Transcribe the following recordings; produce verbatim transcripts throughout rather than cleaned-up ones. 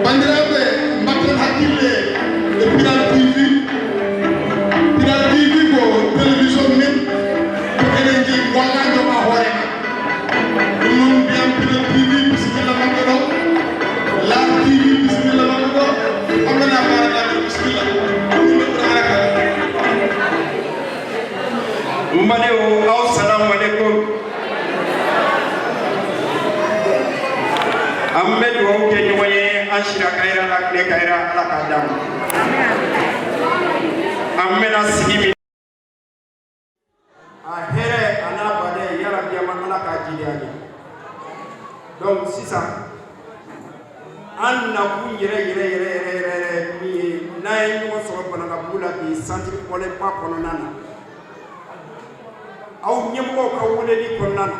Bandiraɓe, mbatten hakkille e Pinal T V. Pinal T V ko télévision men, ko enen jeyi golla jooma hoore men. Ɗum noon mbiyam Pinal T V bisimilla maɓɓe ɗo. Laar T V bisimilla maɓɓe ɗo. Hamɓe na mbaara laɓe bisimilla. Ɗum ɓe ɓura haraka. Mbaɗe o, assalamu aleykum. An bɛ dugawu kɛ ɲɔgɔn ye, an si la Kayira la, tile Kayira, Ala k'a d'an ma. An bɛna sigi min. A hɛrɛ, a n'a baden, yarabi, an ma Ala k'a jidi an ye. Donc, sisan, an nakun yɛrɛ, yɛrɛ, yɛrɛ, yɛrɛ, yɛrɛ, min ye, n'an ye ɲɔgɔn sɔrɔ Banankabugu la bi, centre Kɔlɛba kɔnɔna na, aw ɲɛmɔgɔw ka weleli kɔnɔna na,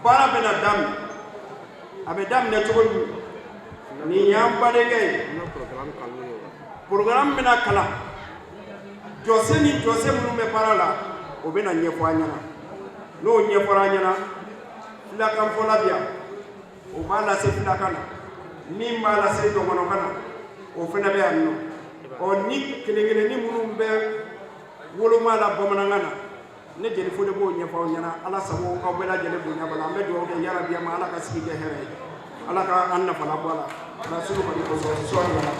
baara bɛna daminɛ. A bɛ daminɛ cogo min, nin y'an badenkɛ ye. Programme bɛna kalan. Jɔsen ni jɔsen minnu bɛ baara la, o bɛna ɲɛfɔ an ɲɛna. N'o ɲɛfɔra an ɲɛna, filakanfɔla bɛ yan. O b'a lase filakan na. Min b'a lase dɔgɔnɔkan na, o fana bɛ yan nɔ. Ɔ, ni kelen-kelennin minnu bɛ woloma la bamanankan na, ne Jeli Fode b'o ɲɛfɔ aw ɲɛna. Ala sago, aw bɛɛ lajɛlen bonya b'a la. An bɛ dugawu kɛ, yarabi, an ma Ala ka sigi kɛ hɛrɛ ye. Ala ka an nafalan bɔ a la. Ala sulu kɔni kosɔn, sɔɔni kana.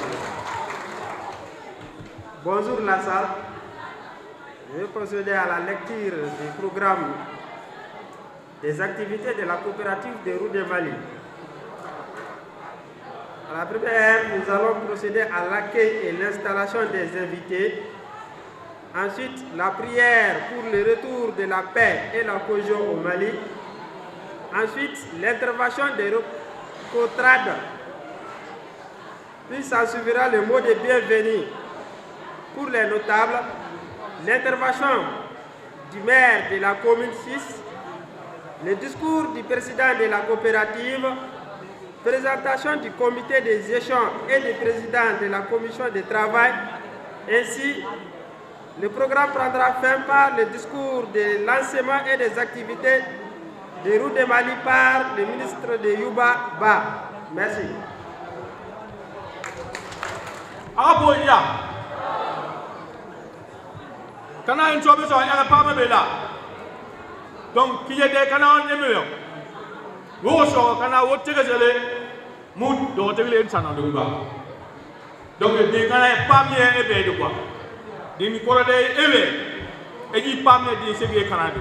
Bonjour la salle. Je vais procéder à la lecture du programme des activités de la coopérative des roues de Mali. À la première, nous allons procéder à l'accueil et l'installation des invités. Ensuite, la prière pour le retour de la paix et la cohésion au Mali. Ensuite, l'intervention des recotrades. Puis s'en suivra le mot de bienvenue pour les notables, l'intervention du maire de la commune six, le discours du président de la coopérative, présentation du comité de gestion et du président de la commission de travail, ainsi le programme prendra fin par le discours de lancement et des activités Des routes de Mali par le ministre de Yuba Ba. Merci. Awa boy ya. Kana en chobe so ala pama bela. Donc kiye de kana on emiyo. Wo so kana wo tege sele. Mu do tege le insana do ba. Donc de kana e pamye e be de quoi. Din ko de e be. E ji pamye di se be kana de.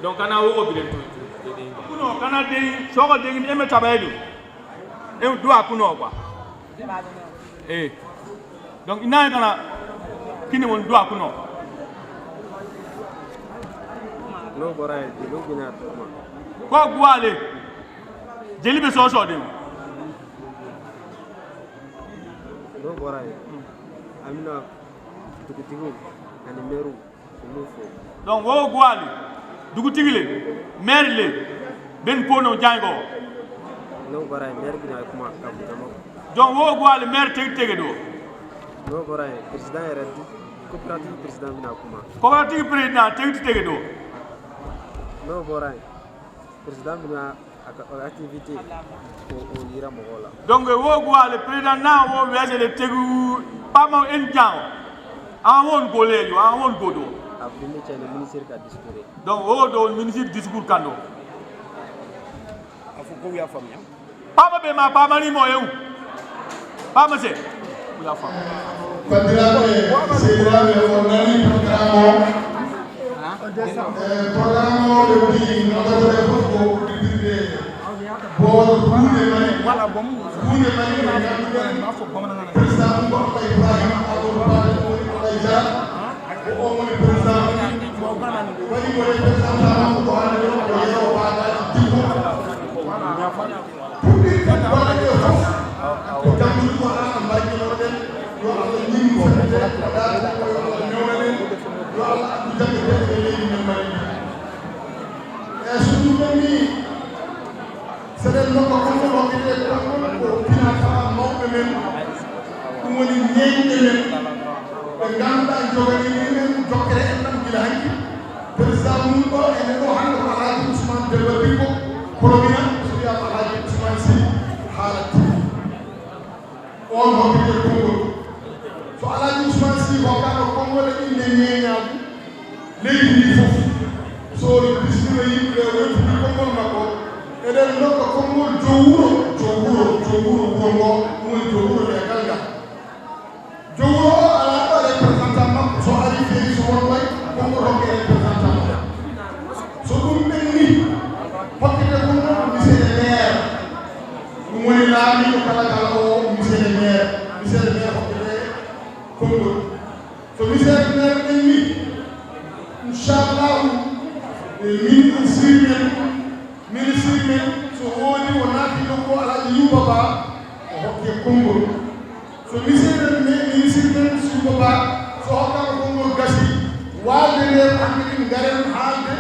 Donc kana wo bilen to. Kuno kana de so ko de e me tabaydu. E duwa kuno quoi. Eh. Donc ina kana kini won duwa kuno. No boraye di no bina tuma. Ko gwale. Jeli be so so de. No boraye. Amina tukutigu ani meru. Donc wo gwali dugutigi le maire le ben pono jango. No boraye maire bina kuma kam dama. Donc wo gwali maire teg tege do. No boraye président yɛrɛ di coopérative président bina kuma. Coopérative président teg tege do. No boraye président bina activité o yira mɔgɔ la. Donc wo gwali président na wo wese le tegu pama en jango. An won golejo an won godo. Abdou Moussa le ministre ka discours. Donc wo do ministre discours kando. Afu ko ya famia. Pama be ma pama ni mo yew. Pama se. Ku ya fam. Bandiraɓe sehiraaɓe on nani programme o. E programme o ɓe mbi noddatore fof ko udditde boowal huunde mari huunde mari no ngannduɗen président mum ko allah ibrahima amadou bade o woni allah jara ko on woni président mum waɗi mo représentant makko ko hande ɗo ko yeewo baadaji dikko puɗɗirten golle ɗe fof ko jammude ko ala mbarjinoɗen yo allah ñimmo fedde ko ɗaɗo ko yo allah newnanen yo allah addu jaɓɓe tedde e leydi men mari ndi e so ɗum ɓenni seɗen nokka konngol hokkete konngol ko pinaka mawɓe men ɗum woni ñeeñɓe men ɓe ngannduɗaa joganiɗi men jokkere en ɗam gila hanki président mum ɗo ene ɗo hannde ko alhaji ousmane demba dikko promina so wiyama alhaji ousmane si haala tigi on hokkete konngol so alhaji ousmane si hokkama konngol e inde ñeeñagu leydi ndi fof so bismilla yimɓe ɓe wettude konngol makko eɗen nokka konngol jow wuro jow wuro jow wuro wuro ngo ɗum woni jow wuro nde galga jow wuro o ala ɗo représentant makko so ari feewi so won way konngol hokke représentant makko so ɗum ɓenni hokkete konngol ko monsieur le maire ɗum woni laamiɗo kala kala o monsieur le maire monsieur le maire hokkete konngol so monsieur le maire ɓenni inchallahu min sirmen ministre men so woodi o naati nokku alhaji yuba ba o hokke konngol so misirɗen ministre men yuba ba so hokkama konngol gasi waalde nde hande ɗin ngaren haalde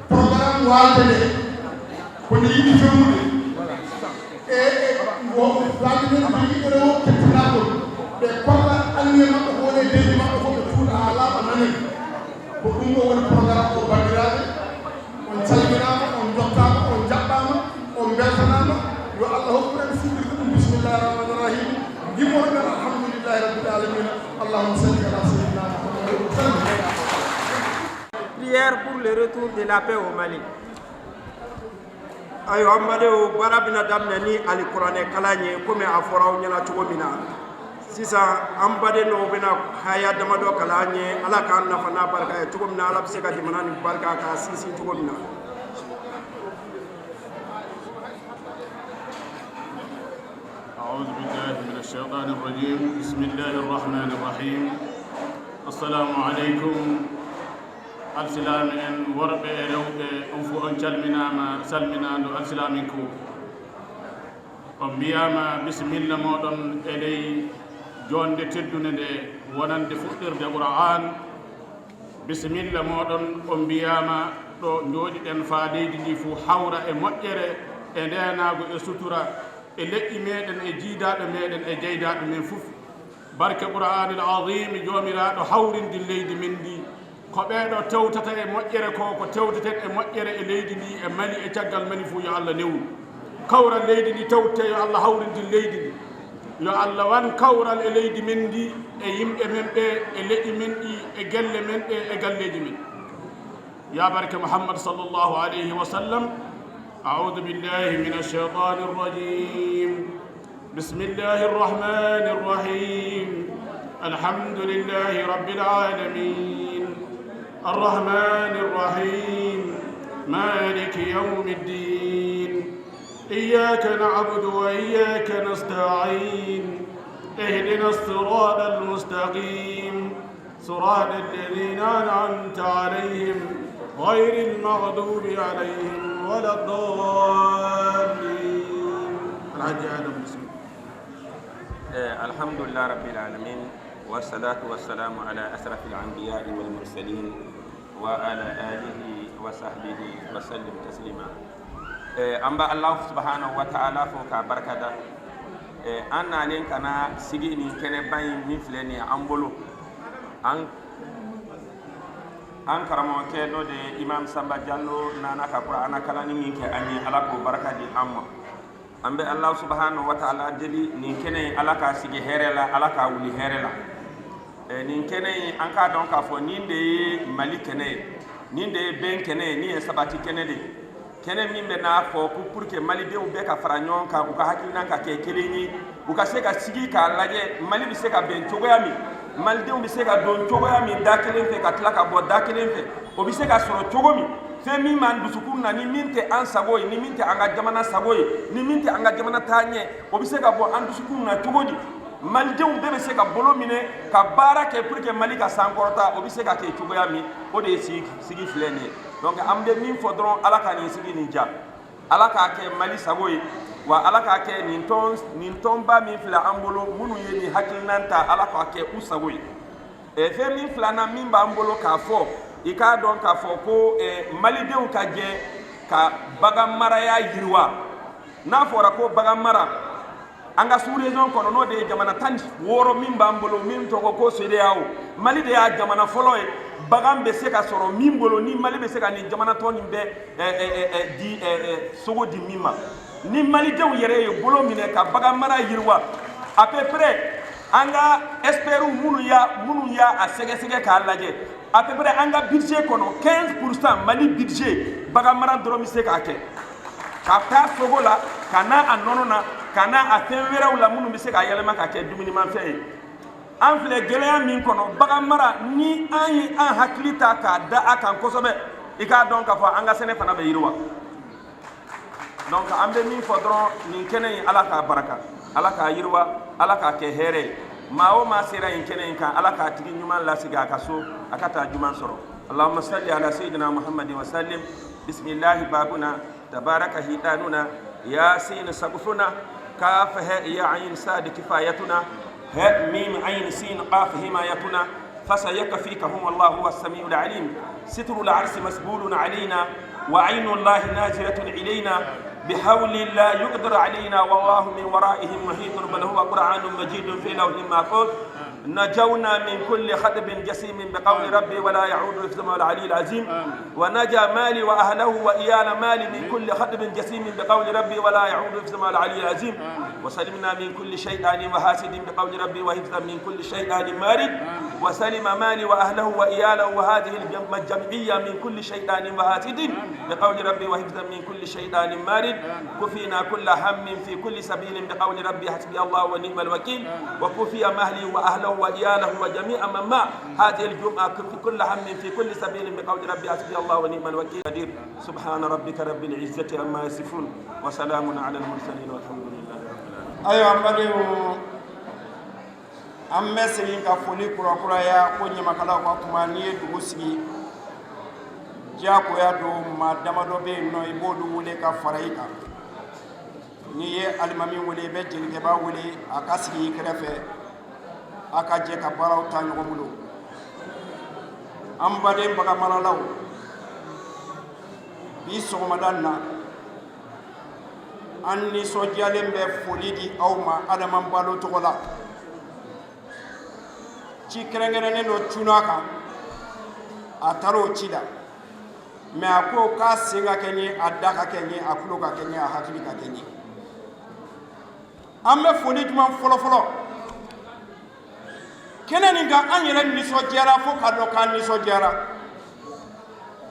programme waalde nde ko nde yiɗi fewnude e waalde nde jogiɓe rewo kettinagol ɓe kolla anniye maɓɓe ko wone deji maɓɓe fof ɓe tuuɗa ha laaɓa nanen ko ɗum ɗo woni programme o bandiraɓe on calminama on jottama on jaɓɓama on beltanama yo allah hokku en fuɗɗirde ɗum bismillahi rahmani rahim gimmoɗen alhamdulillahi rabbil alamina allahumma salli ala sayyidina muhammadin wa sallim Prière pour le retour de la paix au Mali. Ayo an baden o baara bɛna daminɛ ni alikuranɛ kalan ye komi a fɔra aw ɲɛna cogo min na. Sisan an baden dɔw bɛna haya damadɔ kalan ye, Ala k'an nafa n'a barika ye cogo min na, Ala bɛ se ka jamana nin barika k'a sinsin cogo min na. أعوذ بالله من الشيطان الرجيم. بسم الله الرحمن الرحيم. السلام عليكم. Alsilaami en worɓe e rewɓe, on fof on calminaama salminaandu alsilaaminko. On mbiyaama bisimilla mooɗon e ley joonde teddunde nde wonande fuɗɗirde Qur'aan. Bisimilla mooɗon, on mbiyaama ɗo njooɗiɗen faa leydi ndi fuu hawra e moƴƴere e ndeenaagu e sutura e leƴƴi meeɗen e jiidaaɓe meeɗen e jeydaaɓe men fof. Barke Qur'aanil Aziimi Joomiraaɗo hawrindin leydi men ndi, Ko ɓeeɗo tewtata e moƴƴere ko, ko tewteten e moƴƴere e leydi ndi, e Mali, e caggal Mali fuu, yo Allah newnu. Kawral leydi ndi tewte, yo Allah hawrindin leydi ndi. Yo Allah wan kawral e leydi men ndi, e yimɓe men ɓe, e leƴƴi men ɗi, e gelle men ɗe, e galleeji men. Ya barke Muhammad sallallahu alayhi wa sallam. أعوذ بالله من الشيطان الرجيم. بسم الله الرحمن الرحيم. الحمد لله رب العالمين. الرحمن الرحيم. مالك يوم الدين. إياك نعبد وإياك نستعين. اهدنا الصراط المستقيم. صراط الذين أنعمت عليهم غير المغضوب عليهم ولا الضالين. الحاج آدم، بسم الله. Eh, alhamdulillah rabbil alamin, wassalatu wassalamu ala asrafil anbiya'i wal mursalin, wa ala alihi wa sahbihi wa sallim taslima. Eh, an ba Allah subhanahu wa ta'ala fo ka barkada. Eh, an na nen kana sigi nin kene bayi min filɛ nin ye an bolo. An, an karamɔgɔkɛ dɔ de, Imam Samba Diallo, nana ka Kur'ana kalanni min kɛ an ye, Ala k'o barika di an ma. An bɛ Ala subahanahu wa taala deli nin kɛnɛ in, Ala k'a sigi hɛrɛ la, Ala k'a wuli hɛrɛ la. Eh, nin kɛnɛ in, an k'a dɔn k'a fɔ nin de ye Mali kɛnɛ ye, nin de ye bɛn kɛnɛ ye, nin ye sabati kɛnɛ de ye. Kɛnɛ min bɛ n'a fɔ ko pour que Malidenw bɛɛ ka fara ɲɔgɔn kan, u ka hakilina ka kɛ kelen ye, u ka se ka sigi k'a lajɛ Mali bɛ se ka bɛn cogoya min, Malidenw bɛ se ka don cogoya min da kelen fɛ, ka tila ka bɔ da kelen fɛ, o bɛ se ka sɔrɔ cogo min, fɛn min b'an dusukun na, ni min tɛ an sago ye, ni min tɛ an ka jamana sago ye, ni min tɛ an ka jamana taa ɲɛ, o bɛ se ka bɔ an dusukun na cogo di? Malidenw bɛɛ bɛ se ka bolo minɛ ka baara kɛ pour que Mali ka sankɔrɔta, o bɛ se ka kɛ cogoya min, o de ye sigi, sigi filɛ nin ye. Donc, an bɛ min fɔ dɔrɔn, Ala ka nin sigi nin diya, Ala k'a kɛ Mali sago ye, wa Ala k'a kɛ nin tɔn, nin tɔnba min filɛ an bolo, minnu ye nin hakilinan ta, Ala k'a kɛ u sago ye. Eh, fɛn min filanan min b'an bolo k'a fɔ, i k'a dɔn k'a fɔ ko, eh, Malidenw ka jɛ ka bagan maraya yiriwa. N'a fɔra ko bagan mara, an ka sous-région kɔnɔ, n'o de ye jamana tan ni wɔɔrɔ min b'an bolo, min tɔgɔ ko CEDEAO, Mali de y'a jamana fɔlɔ ye, bagan bɛ se ka sɔrɔ min bolo, ni Mali bɛ se ka nin jamana tɔ nin bɛɛ, eh, eh, eh, eh, di, eh, eh, sogo di min ma. Ni Malidenw yɛrɛ ye bolo minɛ ka bagan mara yiriwa, à peu près, an ka experts minnu y'a, minnu y'a sɛgɛsɛgɛ k'a lajɛ, à peu près, an ka budget kɔnɔ, quinze pour cent Mali budget, bagan mara dɔrɔn bɛ se k'a kɛ. Ka taa sogo la, ka na a nɔnɔ na, ka na a fɛn wɛrɛw la, minnu bɛ se ka yɛlɛma ka kɛ dumunimafɛn ye. An filɛ gɛlɛya min kɔnɔ, bagan mara, ni an ye an hakili ta k'a da a kan kosɛbɛ, i k'a dɔn k'a fɔ an ka sɛnɛ fana bɛ yiriwa. Donc, an bɛ min fɔ dɔrɔn, nin kɛnɛ in, Ala k'a barika, Ala k'a yiriwa, Ala k'a kɛ hɛrɛ ye. Maa o maa sera nin kɛnɛ in kan, Ala k'a tigi ɲuman lasigi a ka so, a ka taa ɲuman sɔrɔ. اللهم صل على سيدنا محمد وسلم. بسم الله بابنا، تبارك حيطاننا، يا سين سقفنا، كاف هاء يا عين صاد كفايتنا، هاء ميم عين سين قاف حمايتنا، فسيكفيكهم الله هو السميع العليم. ستر العرش مسبول علينا، وعين الله ناظرة إلينا، بحول لا يقدر علينا، والله من ورائهم محيط، بل هو قرآن مجيد في لوح محفوظ. نجونا من كل خطب جسيم بقول ربي ولا يعود حفظهما العلي العظيم. ونجا مالي وأهله وإيال مالي من كل خطب جسيم بقول ربي ولا يعود حفظهما العلي العظيم. وسلمنا من كل شيطان وحاسد بقول ربي وحفظا من كل شيطان مارد. وسلم مالي وأهله وإياله وهذه الجم-، الجمعية من كل شيطان وحاسد بقول ربي وحفظا من كل شيطان مارد. كفينا كل هم في كل سبيل بقول ربي حسبي الله ونعم الوكيل. وكفي مالي وأهله وإياله وجميع من مع هذه الجمعة في كل هم في كل سبيل بقول ربي حسبي الله ونعم الوكيل. قدير. سبحان ربك رب العزة عما يصفون. وسلام على المرسلين والحمد لله رب العالمين. Ayiwa, n badenw, an bɛ segin ka foli kurakuraya ko ɲamakalaw ka kuma, n'i ye dugu sigi, diyagoya don, maa damadɔ bɛ yen nɔ, i b'olu wele ka fara i kan. N'i ye alimami wele, i bɛ jelikɛba wele, a ka sigi i kɛrɛfɛ, a ka jɛ ka baaraw ta ɲɔgɔn bolo. An baden baganmaralaw, bi sɔgɔmada in na, an nisɔndiyalen bɛ foli di aw ma Adama Balo tɔgɔ la. Ci kɛrɛnkɛrɛnnen dɔ cunna a kan, A taar'o ci la, mais a ko k'a sen ka kɛ ɲɛ, a da ka kɛ ɲɛ, a tulo ka kɛ ɲɛ, a hakili ka kɛ ɲɛ. An bɛ foli duman fɔlɔfɔlɔ kɛnɛ nin kan, an yɛrɛ nisɔndiyara fo k'a dɔn k'an nisɔndiyara.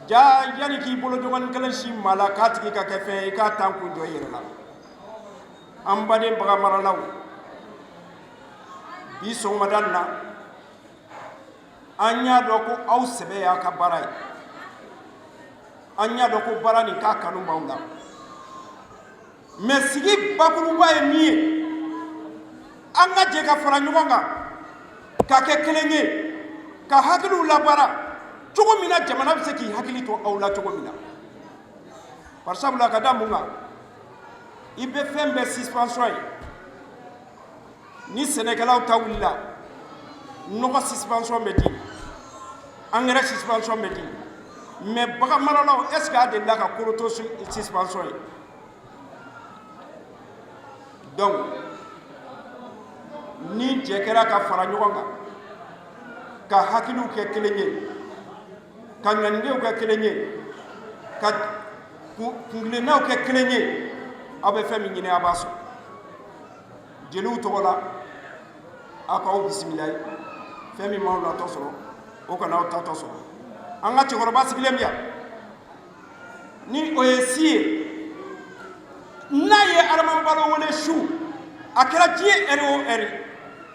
Ja, yanni k'i bolo jɔngɔni kelen si maa la, k'a tigi ka kɛ fɛn ye, i k'a tan kun jɔ i yɛrɛ la. An baden baganmaralaw, bi sɔgɔmada in na, an y'a dɔn ko aw sɛbɛ y'a ka baara ye. An y'a dɔn ko baara nin k'a kanu b'aw la. Mais sigi bakuruba ye min ye, an ka jɛ ka fara ɲɔgɔn kan, ka kɛ kelen ye, ka hakiliw labaara cogo min na, jamana bɛ se k'i hakili to aw la cogo min na. Bari sabula, ka da mun kan, i bɛ fɛn bɛɛ suspension ye. Ni sɛnɛkɛlaw ta wulila, nɔgɔ suspension bɛ di, angɛrɛ suspension bɛ di, mais bagan maralaw, est-ce que a delila ka koroto su-, suspension ye? Donc, ni jɛ kɛra ka fara ɲɔgɔn kan, ka hakiliw kɛ kelen ye, ka ŋaniyaw kɛ kelen ye, ka kun-, kuntilennaw kɛ kelen ye, aw bɛ fɛn min ɲini, a b'a sɔrɔ. Jeliw tɔgɔ la, aw k'aw bisimila. Fɛn min m'aw natɔ sɔrɔ, o kana aw tatɔ sɔrɔ. An ka cɛkɔrɔba sigilen bi yan, ni o ye si ye, n'a ye Adama Balo wele su, a kɛra diɲɛ ɛri o ɛri,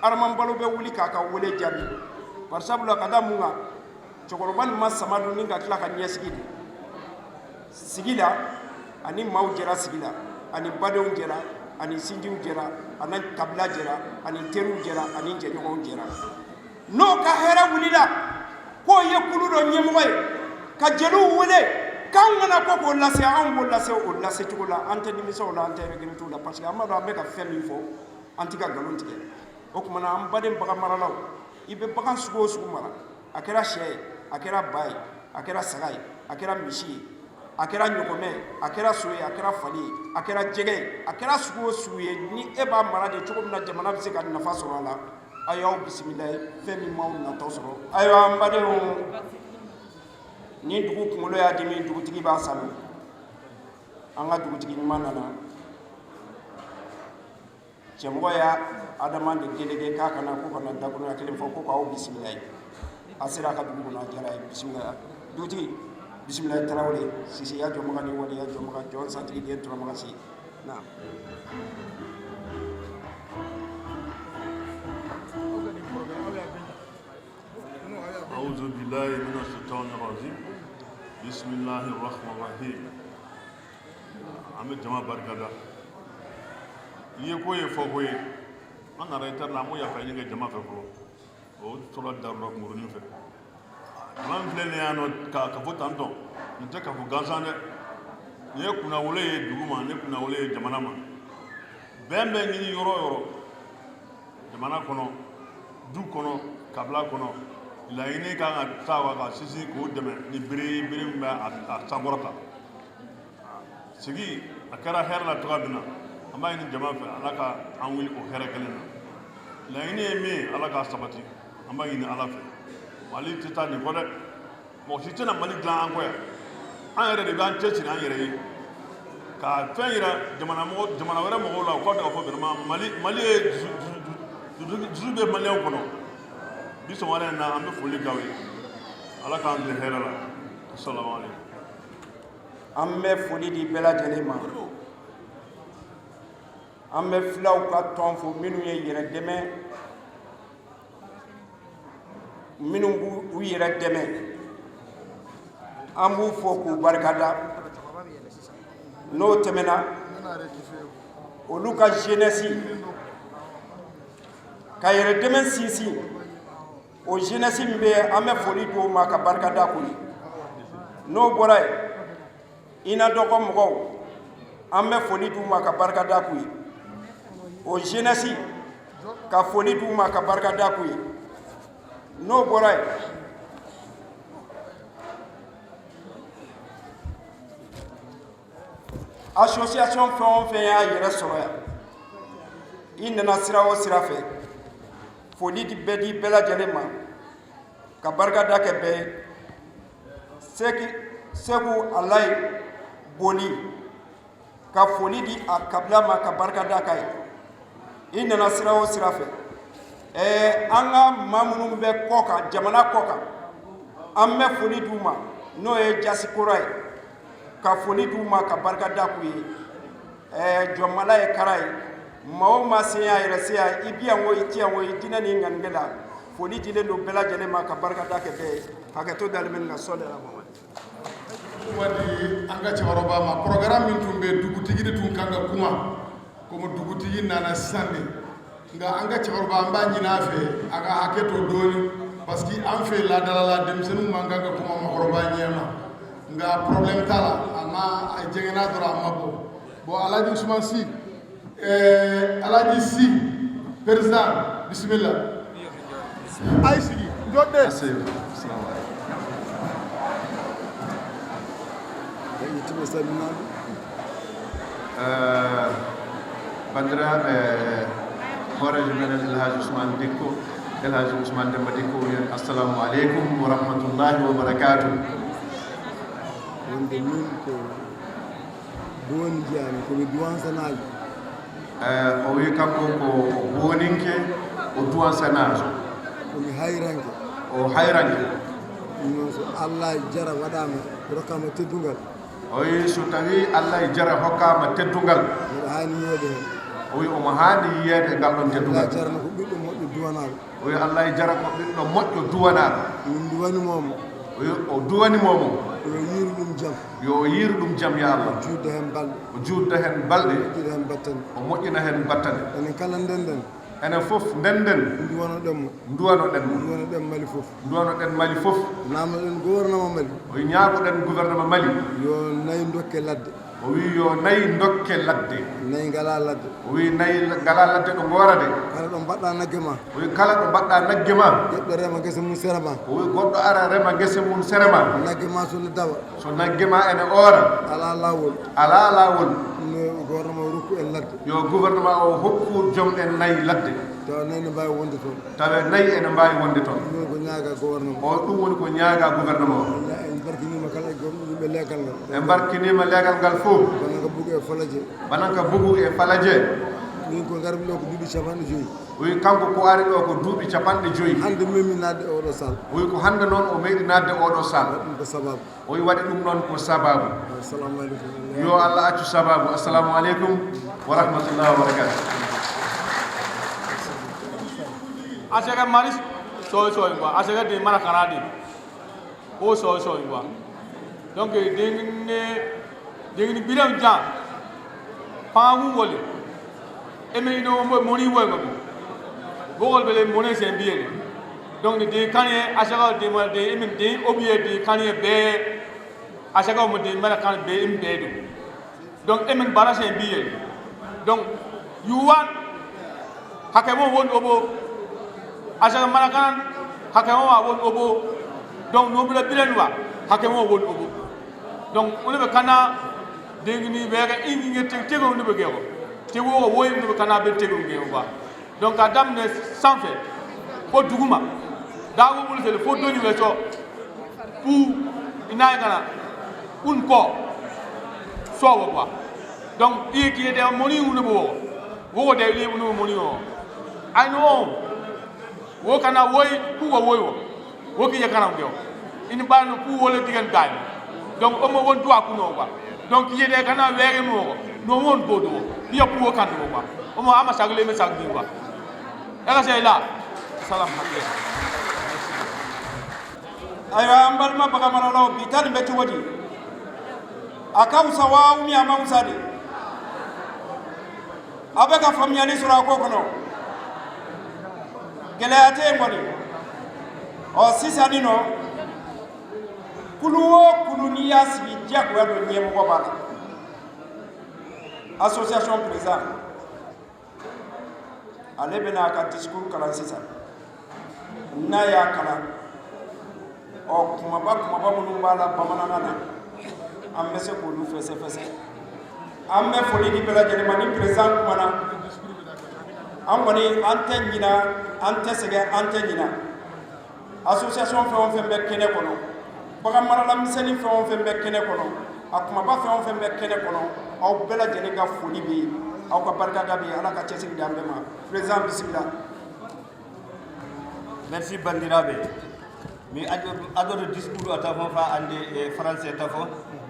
Adama Balo bɛ wuli k'a ka wele jaabi. Bari sabula, ka da mun kan? Cɛkɔrɔba nin ma sama dun ni ka tila ka ɲɛsigi de. Sigi la, ani maaw jɛra sigi la, ani badenw jɛra, ani sinjiw jɛra, ani kabila jɛra, ani teriw jɛra, ani jɛɲɔgɔnw jɛra. N'o ka hɛrɛ wulila, k'o ye kulu dɔ ɲɛmɔgɔ ye, ka jeliw wele, k'anw kana kɔ k'o lase, anw b'o lase o lase cogo la, an tɛ nimisa o la, an tɛ regretter o la, parce que an b'a dɔn an bɛ ka fɛn min fɔ, an tɛ ka nkalon tigɛ. O tuma na, an baden bagan maralaw, i bɛ bagan sugu o sugu mara, a kɛra sɛ ye, a kɛra ba ye, a kɛra saga ye, a kɛra misi ye, a kɛra ɲɔgɔmɛ ye, a kɛra so ye, a kɛra fali ye, a kɛra jɛgɛ ye, a kɛra sugu o sugu ye, ni e b'a mara de cogo min na, jamana bɛ se ka nafa sɔrɔ a la, a y'aw bisimila ye, fɛn min m'aw natɔ sɔrɔ. Ayiwa, an badenw, ni dugu kunkolo y'a dimi, dugutigi b'a sanu. An ka dugutigi ɲuman nana. Cɛmɔgɔ y'a Adama de délégué k'a ka na, k'u ka na dakuruɲɛ kelen fɔ, ko k'aw bisimila yen. A sera a ka dugu kɔnɔ, a diyara a ye. Bisimila. Dugutigi, bisimila, Tarawele, Sise, ya jɔnbaga ni waleya jɔnbaga, jɔn santigi den turamagan si. Naam. أعوذ بالله من الشيطان الرجيم. بسم الله الرحمن الرحيم. An bɛ jama barikada. I ye ko ye, fɔ ko ye. An nana retard la, an m'o yafa ɲini kɛ jama fɛ fɔlɔ. O sɔrɔ darula kunkurunin fɛ. Jama min filɛ nin ye yan nɔ, ka, ka fɔ tantɔ, nin tɛ ka fɔ gansan dɛ. Nin ye kunnawolo ye dugu ma, nin ye kunnawolo ye jamana ma. Bɛn bɛ ɲini yɔrɔ o yɔrɔ. Jamana kɔnɔ, du kɔnɔ, kabila kɔnɔ, laɲini ka kan ka taa wa ka sinsin k'o dɛmɛ ni bere ye, bere min bɛ a, a sankɔrɔta. Sigi, a kɛra hɛrɛ la cogoya min na, an b'a ɲini jama fɛ, Ala ka an wuli o hɛrɛ kelen na. Laɲini ye min ye, Ala k'a sabati, an b'a ɲini Ala fɛ. Mali tɛ taa nin kɔ dɛ. Mɔgɔ si tɛna Mali dilan an kɔ yan. An yɛrɛ de b'an cɛsiri an yɛrɛ ye. Ka fɛn yira jamana mɔgɔ, jamana wɛrɛ mɔgɔw la, u k'a dɔn k'a fɔ vraiment Mali, Mali ye dusu, dusu, dusu, dusu bɛ Maliyɛnw kɔnɔ. Bi sɔgɔmada in na, an bɛ foli k'aw ye. Ala k'an tile hɛrɛ la. Asalamu aleykum. An bɛ foli di bɛɛ lajɛlen ma. An bɛ fulaw ka tɔn fo, minnu ye yɛrɛ dɛmɛ, minnu b'u u yɛrɛ dɛmɛ, an b'u fo k'u barikada. N'o tɛmɛna, olu ka jeunesse ka yɛrɛ dɛmɛ sinsin, o jeunesse min bɛ, an bɛ foli d'o ma ka barikada k'u ye. N'o bɔra yen, I na dɔgɔ mɔgɔw, an bɛ foli d'u ma ka barikada k'u ye. O jeunesse, ka foli d'u ma ka barikada k'u ye. N'o bɔra yen, association fɛn o fɛn y'a yɛrɛ sɔrɔ yan, i nana sira o sira fɛ, foli di, bɛɛ di bɛɛ lajɛlen ma, ka barikada kɛ bɛɛ ye. Seki, Seku Alayi Boli, ka foli di a kabila ma, ka barika da ka ye. I nana sira o sira fɛ. Ɛɛ, an ka maa minnu bɛ kɔ kan, jamana kɔ kan, an bɛ foli d'u ma, n'o ye diaspora ye, ka foli d'u ma, ka barika da k'u ye. Ɛɛ, jɔnmala ye kara ye. Maa o maa se y'a yɛrɛ se yan, i bi yan o, i ti yan o, i diinɛ ni ŋaninkɛ la, foli dilen don bɛɛ lajɛlen ma, ka barika da kɛ bɛɛ ye. Hakɛto dalen bɛ nin na, sɔli ala Muhamadi. Wadi an ka cɛkɔrɔba ma, programme min tun bɛ, dugutigi de tun kan ka kuma, komi dugutigi nana sisan de. Nka an ka cɛkɔrɔba, an b'a ɲini a fɛ, a ka hakɛ to dɔɔni, parce que an fɛ ladala la, denmisɛnninw man kan ka kuma maakɔrɔba ɲɛ ma. Nka problème t'a la, a ma, a jɛngɛnna dɔrɔn, a ma bɔ. Bon, Alhaji Usman Si, ɛɛ, Alhaji Si, président, bisimila. A' ye sigi, jɔ de. Asseyou, assalamu alaikum. Yittube salminaade. Eh, banndiraaɓe, hooreejo meɗen El Hadj Ousmane Dikko, El Hadj Ousmane Demba Dikko, o wiyen assalamu aleykum wa rahmatullahi wa barakatuh. Wonde min ko Duwani jeyaami, ko mi Duwansanaajo. Eh, o wi kanko ko Duwaninke, o Duwansanaajo. Ko mi Hayranke. O Hayranke. Ɗum noon, so Allah jara waɗaama, rokkaama teddungal. O wi so tawi Allah jara hokkaama teddungal. Mbiɗa haani yiyeede heen. O wi omo haani yiyeede ngal ɗon teddungal. Allah jarana ko ɓiɗɗo moƴƴo Duwanaaɗo. O wi Allah jara ko ɓiɗɗo moƴƴo Duwanaaɗo. Min Duwanimoomo. O wi o Duwanimoomo. Yo yiiru ɗum jam. Yo o yiiru ɗum jam, ya Allah. Juutda heen balɗe. O juutda heen balɗe. Moƴƴina heen battane. O moƴƴina heen battane. Enen kala ndenden. Enen fof ndenden. Nduwanoɗen mo. Nduwanoɗen mo. Nduwanoɗen Mali fof. Nduwanoɗen Mali fof. Ñaaganoɗen gouvernement Mali. O wi ñaagoɗen gouvernement Mali. Yo nayi dokke ladde. O wi yo nayi dokke ladde. Nayi ngalaa ladde. O wi nayi ngalaa ladde ɗo ngoora de. Kala ɗo mbaɗɗa nagge ma. O wi kala ɗo mbaɗɗa nagge ma. Goɗɗo rema ngesa mum sera ma. O wi goɗɗo ara rema ngesa mum sera ma. Nagge ma so ne dawa. So nagge ma ene oora. Alaa laawol. Alaa laawol. No gouvernement o rokku en ladde. Yo gouvernement o hokku joom en nayi ladde. Tawa nayi ne mbaawi wonde toon. Tawa nayi ene mbaawi wonde toon. Ɗum woni ko ñaaga gouvernement. O, ɗum woni ko ñaaga gouvernement o. En barkiniima kala e gom-, yimɓe leegal ngal. En barkiniima leegal ngal fof. Bananka Bugu e Falaje. Bananka Bugu e Falaje. Min ko ngarmi ɗo ko duuɓi capanɗe joyi. O wi kanko ko ari ɗo ko duuɓi capanɗe joyi. Hannde memi naatde e oɗo saal. O wi ko hannde noon o meeɗi naatde oɗo saal. Ɗum ko sababu. O wi waɗi ɗum noon ko sababu. Assalamu aleykum. Yo Allah accu sababu. Assalamu aleykum wa rahmatullahi wa barakatuh. Asege maris soy soy quoi. Asege de mara karadi. Ko soy soy quoi. Donc, dingin, dingin biram jam. Pangu wole. Eme ino mo-, moni woy mo. Bogol bele moni sen biyele. Donc, de kanye asaka de mo de emin de obiye de kanye be asaka mo de mara kan be im be do. Donc, emin bara sen biyele. Donc, you want hake mo won obo. Asaka mara kan hake mo wa won obo. Donc, no bula bilen wa hake mo won obo. Donc, on be kana dingini be ga ingi nge te-, tego no be gego. Tego woy no be kana be tego nge wa. Donc, a daminɛ sanfɛ fo duguma, dago wuli sele fo doni wɛ sɔ, pu i n'a ye kana un kɔ sɔ wɔ quoi. Donc, i ye k'i ye dɛ mɔni wuli bɔ wɔ, wɔ dɛ i ye wuli mɔni wɔ. I know, wɔ kana woyi, ku wɔ woyi wɔ. Wo ki ye kana ngewo. Ini ba no ku wole digan gani. Donc, omo won dua ku no ba. Donc, ye de kana wege mo. No won bodo. Ni ya ku wo kan no ba. Omo ama sagle me sagdi ba. Ela se la. Salam hakle. Aywa, an balima baga maralaw, bi tan bɛ cogo di? A ka fisa wa, ou bien a man fisa de? A bɛ ka faamuyali sɔrɔ a ko kɔnɔ? Gɛlɛya tɛ yen kɔni. Ɔ, sisan nin nɔ, kulu o kulu, n'i y'a sigi, diyagoya don, ɲɛmɔgɔ b'a la. Association président, ale bɛna a ka discours kalan sisan. N'a y'a kalan, ɔ, kumaba, kumaba minnu b'a la bamanankan na, an bɛ se k'olu fɛsɛfɛsɛ. An bɛ foli di bɛɛ lajɛlen ma, ni président kumana, an kɔni, an tɛ ɲina, an tɛ sɛgɛn, an tɛ ɲina. Association fɛn o fɛn bɛ kɛnɛ kɔnɔ, Bagan marala misɛnnin fɛn o fɛn bɛ kɛnɛ kɔnɔ, a kumaba fɛn o fɛn bɛ kɛnɛ kɔnɔ, aw bɛɛ lajɛlen ka foli bɛ yen, aw ka barikada bɛ yen. Ala ka cɛsiri di an bɛɛ ma. Président, bisimila. Merci, bandiraɓe. Mi addoto discours o tafo fa ande e français tafo,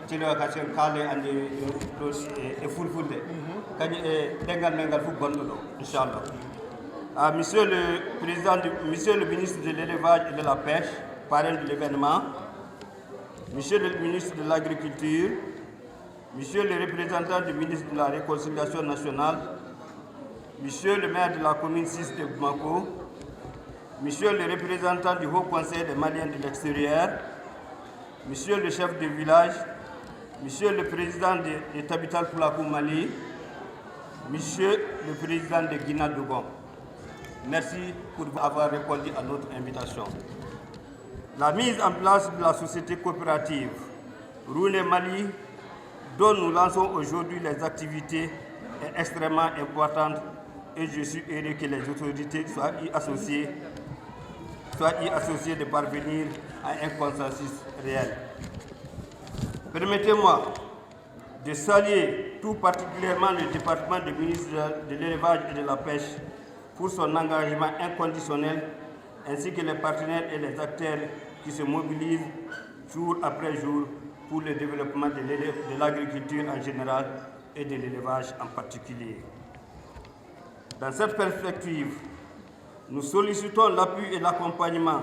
tilo ka sen kale ande e fulfulde, kañum e ɗengal men ngal fof gonɗo ɗo, inchallah. Ah, monsieur le président du- monsieur le ministre de l'élevage et de la pêche, parrain de l'événement, monsieur le ministre de l'agriculture, monsieur le représentant du ministre de la réconciliation nationale, monsieur le maire de la commune six de Bamako, monsieur le représentant du Haut Conseil des Maliens de l'extérieur, monsieur le chef de village, monsieur le président de, de Tabital Pulaku Mali, monsieur le président de Guinée Dogon. Merci pour avoir répondu à notre invitation. La mise en place de la société coopérative Roune Mali, dont nous lançons aujourd'hui les activités, est extrêmement importante et je suis heureux que les autorités soient y associées, soient y associées de parvenir à un consensus réel. Permettez-moi de saluer tout particulièrement le département du ministre de l'élevage et de la pêche pour son engagement inconditionnel, ainsi que les partenaires et les acteurs qui se mobilisent jour après jour pour le développement de l'élé- de l'agriculture en général et de l'élevage en particulier. Dans cette perspective, nous sollicitons l'appui et l'accompagnement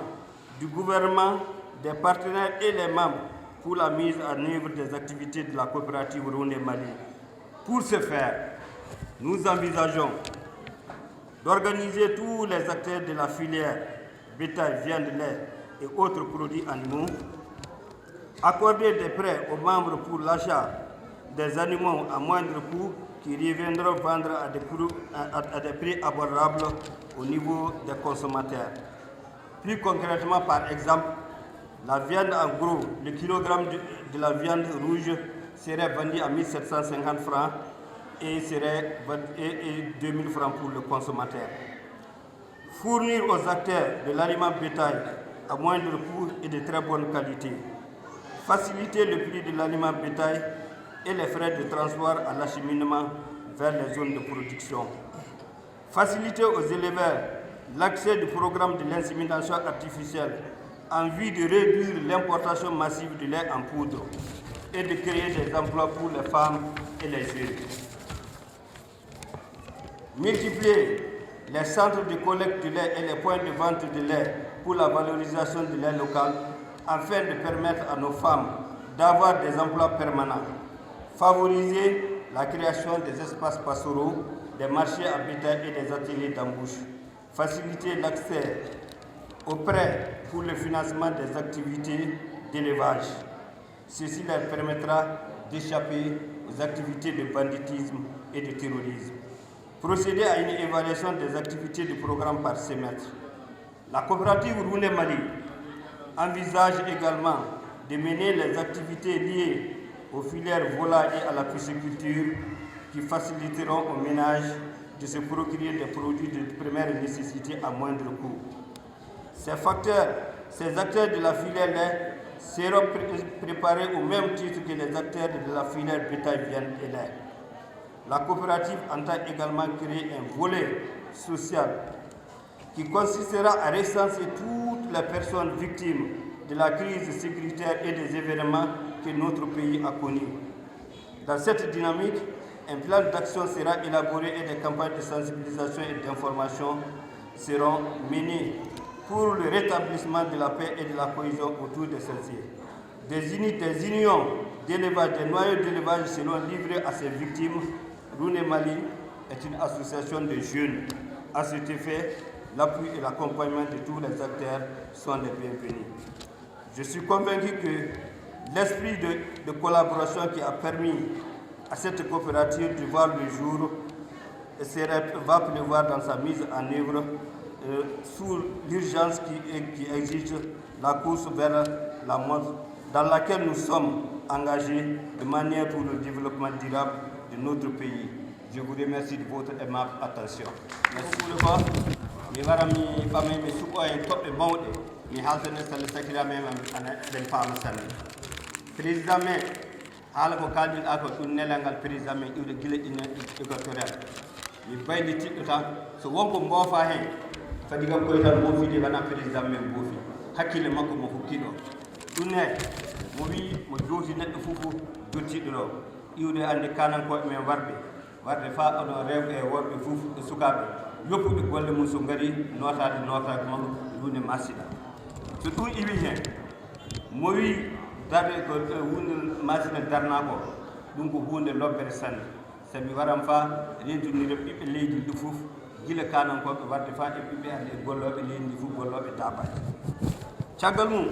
du gouvernement, des partenaires et les membres pour la mise en œuvre des activités de la coopérative Roune Mali. Pour ce faire, nous envisageons d'organiser tous les acteurs de la filière bétail, viande, lait et autres produits animaux, accorder des prêts aux membres pour l'achat des animaux à moindre coût qui reviendront vendre à des, prix- à- à- à des prix abordables au niveau des consommateurs. Plus concrètement, par exemple, la viande en gros, le kilogramme de, de la viande rouge serait vendu à mille sept cent cinquante francs et serait vend- et, et deux mille francs pour le consommateur. Fournir aux acteurs de l'aliment bétail à moindre coût et de très bonne qualité. Faciliter le prix de l'aliment bétail et les frais de transport à l'acheminement vers les zones de production. Faciliter aux éleveurs l'accès du programme de l'insémination artificielle en vue de réduire l'importation massive de lait en poudre et de créer des emplois pour les femmes et les jeunes. Multiplier les centres de collecte de lait et les points de vente de lait pour la valorisation de lait local afin de permettre à nos femmes d'avoir des emplois permanents. Favoriser la création des espaces pastoraux, des marchés à bétail et des ateliers d'embauche. Faciliter l'accès aux prêts pour le financement des activités d'élevage. Ceci leur permettra d'échapper aux activités de banditisme et de terrorisme. Procéder à une évaluation des activités du programme par semestre. La coopérative Roune Mali envisage également de mener les activités liées aux filières volailles et à la pisciculture qui faciliteront aux ménages de se procurer des produits de première nécessité à moindre coût. Ces facteurs, ces acteurs de la filière lait seront pré- préparés au même titre que les acteurs de la filière bétail, viande et lait. La coopérative entend également créer un volet social qui consistera à recenser toutes les personnes victimes de la crise sécuritaire et des événements que notre pays a connus. Dans cette dynamique, un plan d'action sera élaboré et des campagnes de sensibilisation et d'information seront menées pour le rétablissement de la paix et de la cohésion autour de celle-ci. Des unités, des unions d'élevage, des noyaux d'élevage seront livrés à ces victimes. Roune Mali est une association de jeunes. À cet effet, l'appui et l'accompagnement de tous les acteurs sont les bienvenus. Je suis convaincu que l'esprit de, de collaboration qui a permis à cette coopérative de voir le jour sera- va pleuvoir dans sa mise en œuvre euh, sous l'urgence qui, est- qui exige la course vers la mort dans laquelle nous sommes engagés de manière pour le développement durable de notre pays. Je vous remercie de votre aimable attention. Merci. Mi wara mi ɓamay mi suɓo en toɓɓe mawɗe. Mi haaltane salla sakiraaɓe men ana eɗen paama sanne. Président men, haala ko kaalɗinɗaa ko ɗum nelal ngal président men iwde gila ina équatorial. Mi baylitiɗɗo tan, so won ko mboofa heen, fadi kam koye tan mboofiɗe wona président men mboofi. Hakkille makko mo hokki ɗo. Ɗum ne, mo wii mo jooti neɗɗo fof fof jottiɗo ɗo. Iwde annde kaanankooɓe men warɓe. Warde faa onon rewɓe e worɓe fof e sukaaɓe, yoppuɓe golle mum so ngari nootaade nootaade makko ruunde masina. So ɗum iwii heen, mo wii darde ko, e, huunde masina darnaa ko, ɗum ko huunde lobbere sanne. Sabi waran faa rentindira ɓiɓɓe leydi ndi fof, gila kaanankooɓe warde faa e ɓiɓɓe aɗe e gollooɓe leydi ndi fof, gollooɓe daabaaji. Caggal mum,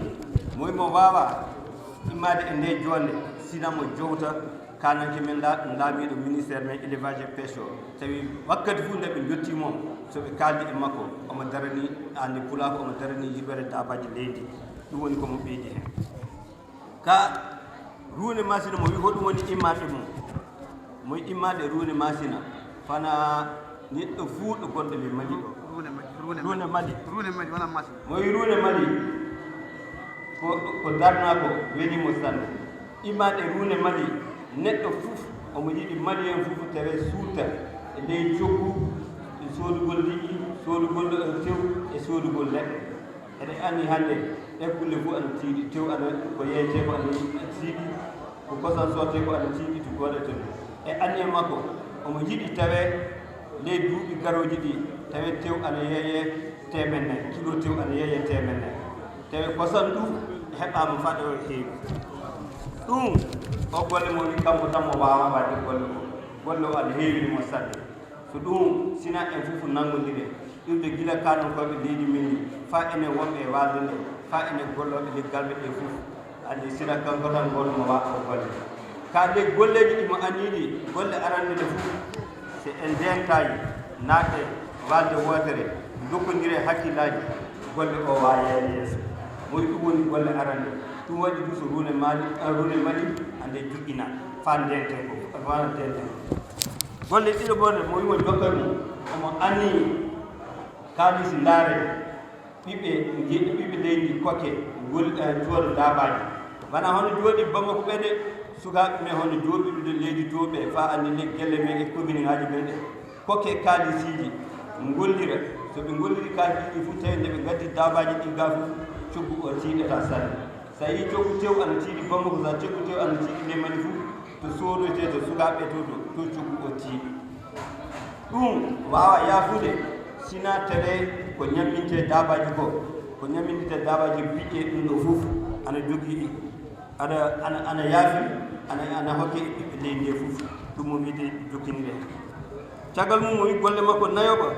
mo imo waawa immaade e nde joonde, sina mo jowta kaananke men la-, laamiiɗo ministère men élevage et pêche o. Tawi wakkati fof nde ɓe njottii mo, so ɓe kaaldi e makko, omo darani, anndi pulaar ko omo darani yirwere daabaaji leydi. Ɗum woni ko mo ɓeydi heen. Ka ruunde masina mo wi hoɗum woni immaade mum? Mo wi immaade ruunde masina, fana neɗɗo fuu ɗo gonɗo mi Mali ɗo. Ruunde Mali, ruunde Ruunde Mali. Mali, wona masina. Mo wi ruunde Mali ko, ko darnaa ko weli mo sanne. Immaade ruunde Mali, neɗɗo fof omo yiɗi Malien fof tawe suuta e ley coggu, e soodugol liƴƴi, soodugol, eh, tew e soodugol leɗɗe. Eɗen anndi hannde ɗee kulle fof ana tiiɗi, tew ana ko yeeyetee ko ana tiiɗi, ko kosam soodetee ko ana tiiɗi, to gooto e toon. E anniya makko, omo yiɗi tawe ley duuɓi garooji ɗi, tawe tew ana yeeyee teemedde nayi, kilo tew ana yeeyee teemedde nayi. Tawe kosam ɗum heɓaama faa ɗo heewi. Ɗum, o golle mo wi kanko tan mo waawa waɗde golle o. Golle o ana heewi mo sanne. So ɗum, sina en fof nanngondire, iwde gila kaanankooɓe leydi men ndi, faa enen wonɓe e waalde nde, faa enen gollooɓe leggalɓe ɗe fof. Anndi sina kanko tan gooto mo waawa o golle. Ka nde golleeji ɗi mo anniiɗi, golle arannde nde fof, so en ndentaaki, naatde waalde wootere, ndokkondire hakkillaaji, golle o waawa yaade yeeso. Mo wi ɗum woni golle arannde. Ɗum waɗi ɗum so ruunde Mali, a, ruunde Mali, annde joƴƴina, faa ndenten ko, faa ndenten. Golle ɗiɗo golle mo wimo jokka ɗum, omo anni kaalis ndaare ɓiɓɓe nge-, ɓiɓɓe leydi kokke ngol, eh, cooda daabaaji. Wona hono jooɗi Bamako ɓe de, sukaaɓe men hono jooɗiɗude leydi to ɓe, faa anndi le gelle men e commune ngaaji men ɗe. Kokke kaalisiji, ngollira. So ɓe ngolliri kaalisiji fof, tawi nde ɓe ngaddi daabaaji ɗi ga fof, coggu o tiiɗata sanne. So a yii coggu tew ana tiiɗi Bamako, so a coggu tew ana tiiɗi Lemani fof, to soodoytee to sukaaɓe to, to, to coggu o tiiɗi. Ɗum waawa yaafude, sina tawee ko ñammintee daabaaji ko, ko ñammintee daabaaji biƴƴe ɗum ɗo fof ana jogii, ana, ana, ana yaafi, ana, ana hokke e ɓiɓɓe leydi ndi fof, ɗum mo wiyde jokkinire. Caggal mum o wi golle makko nayoɓa.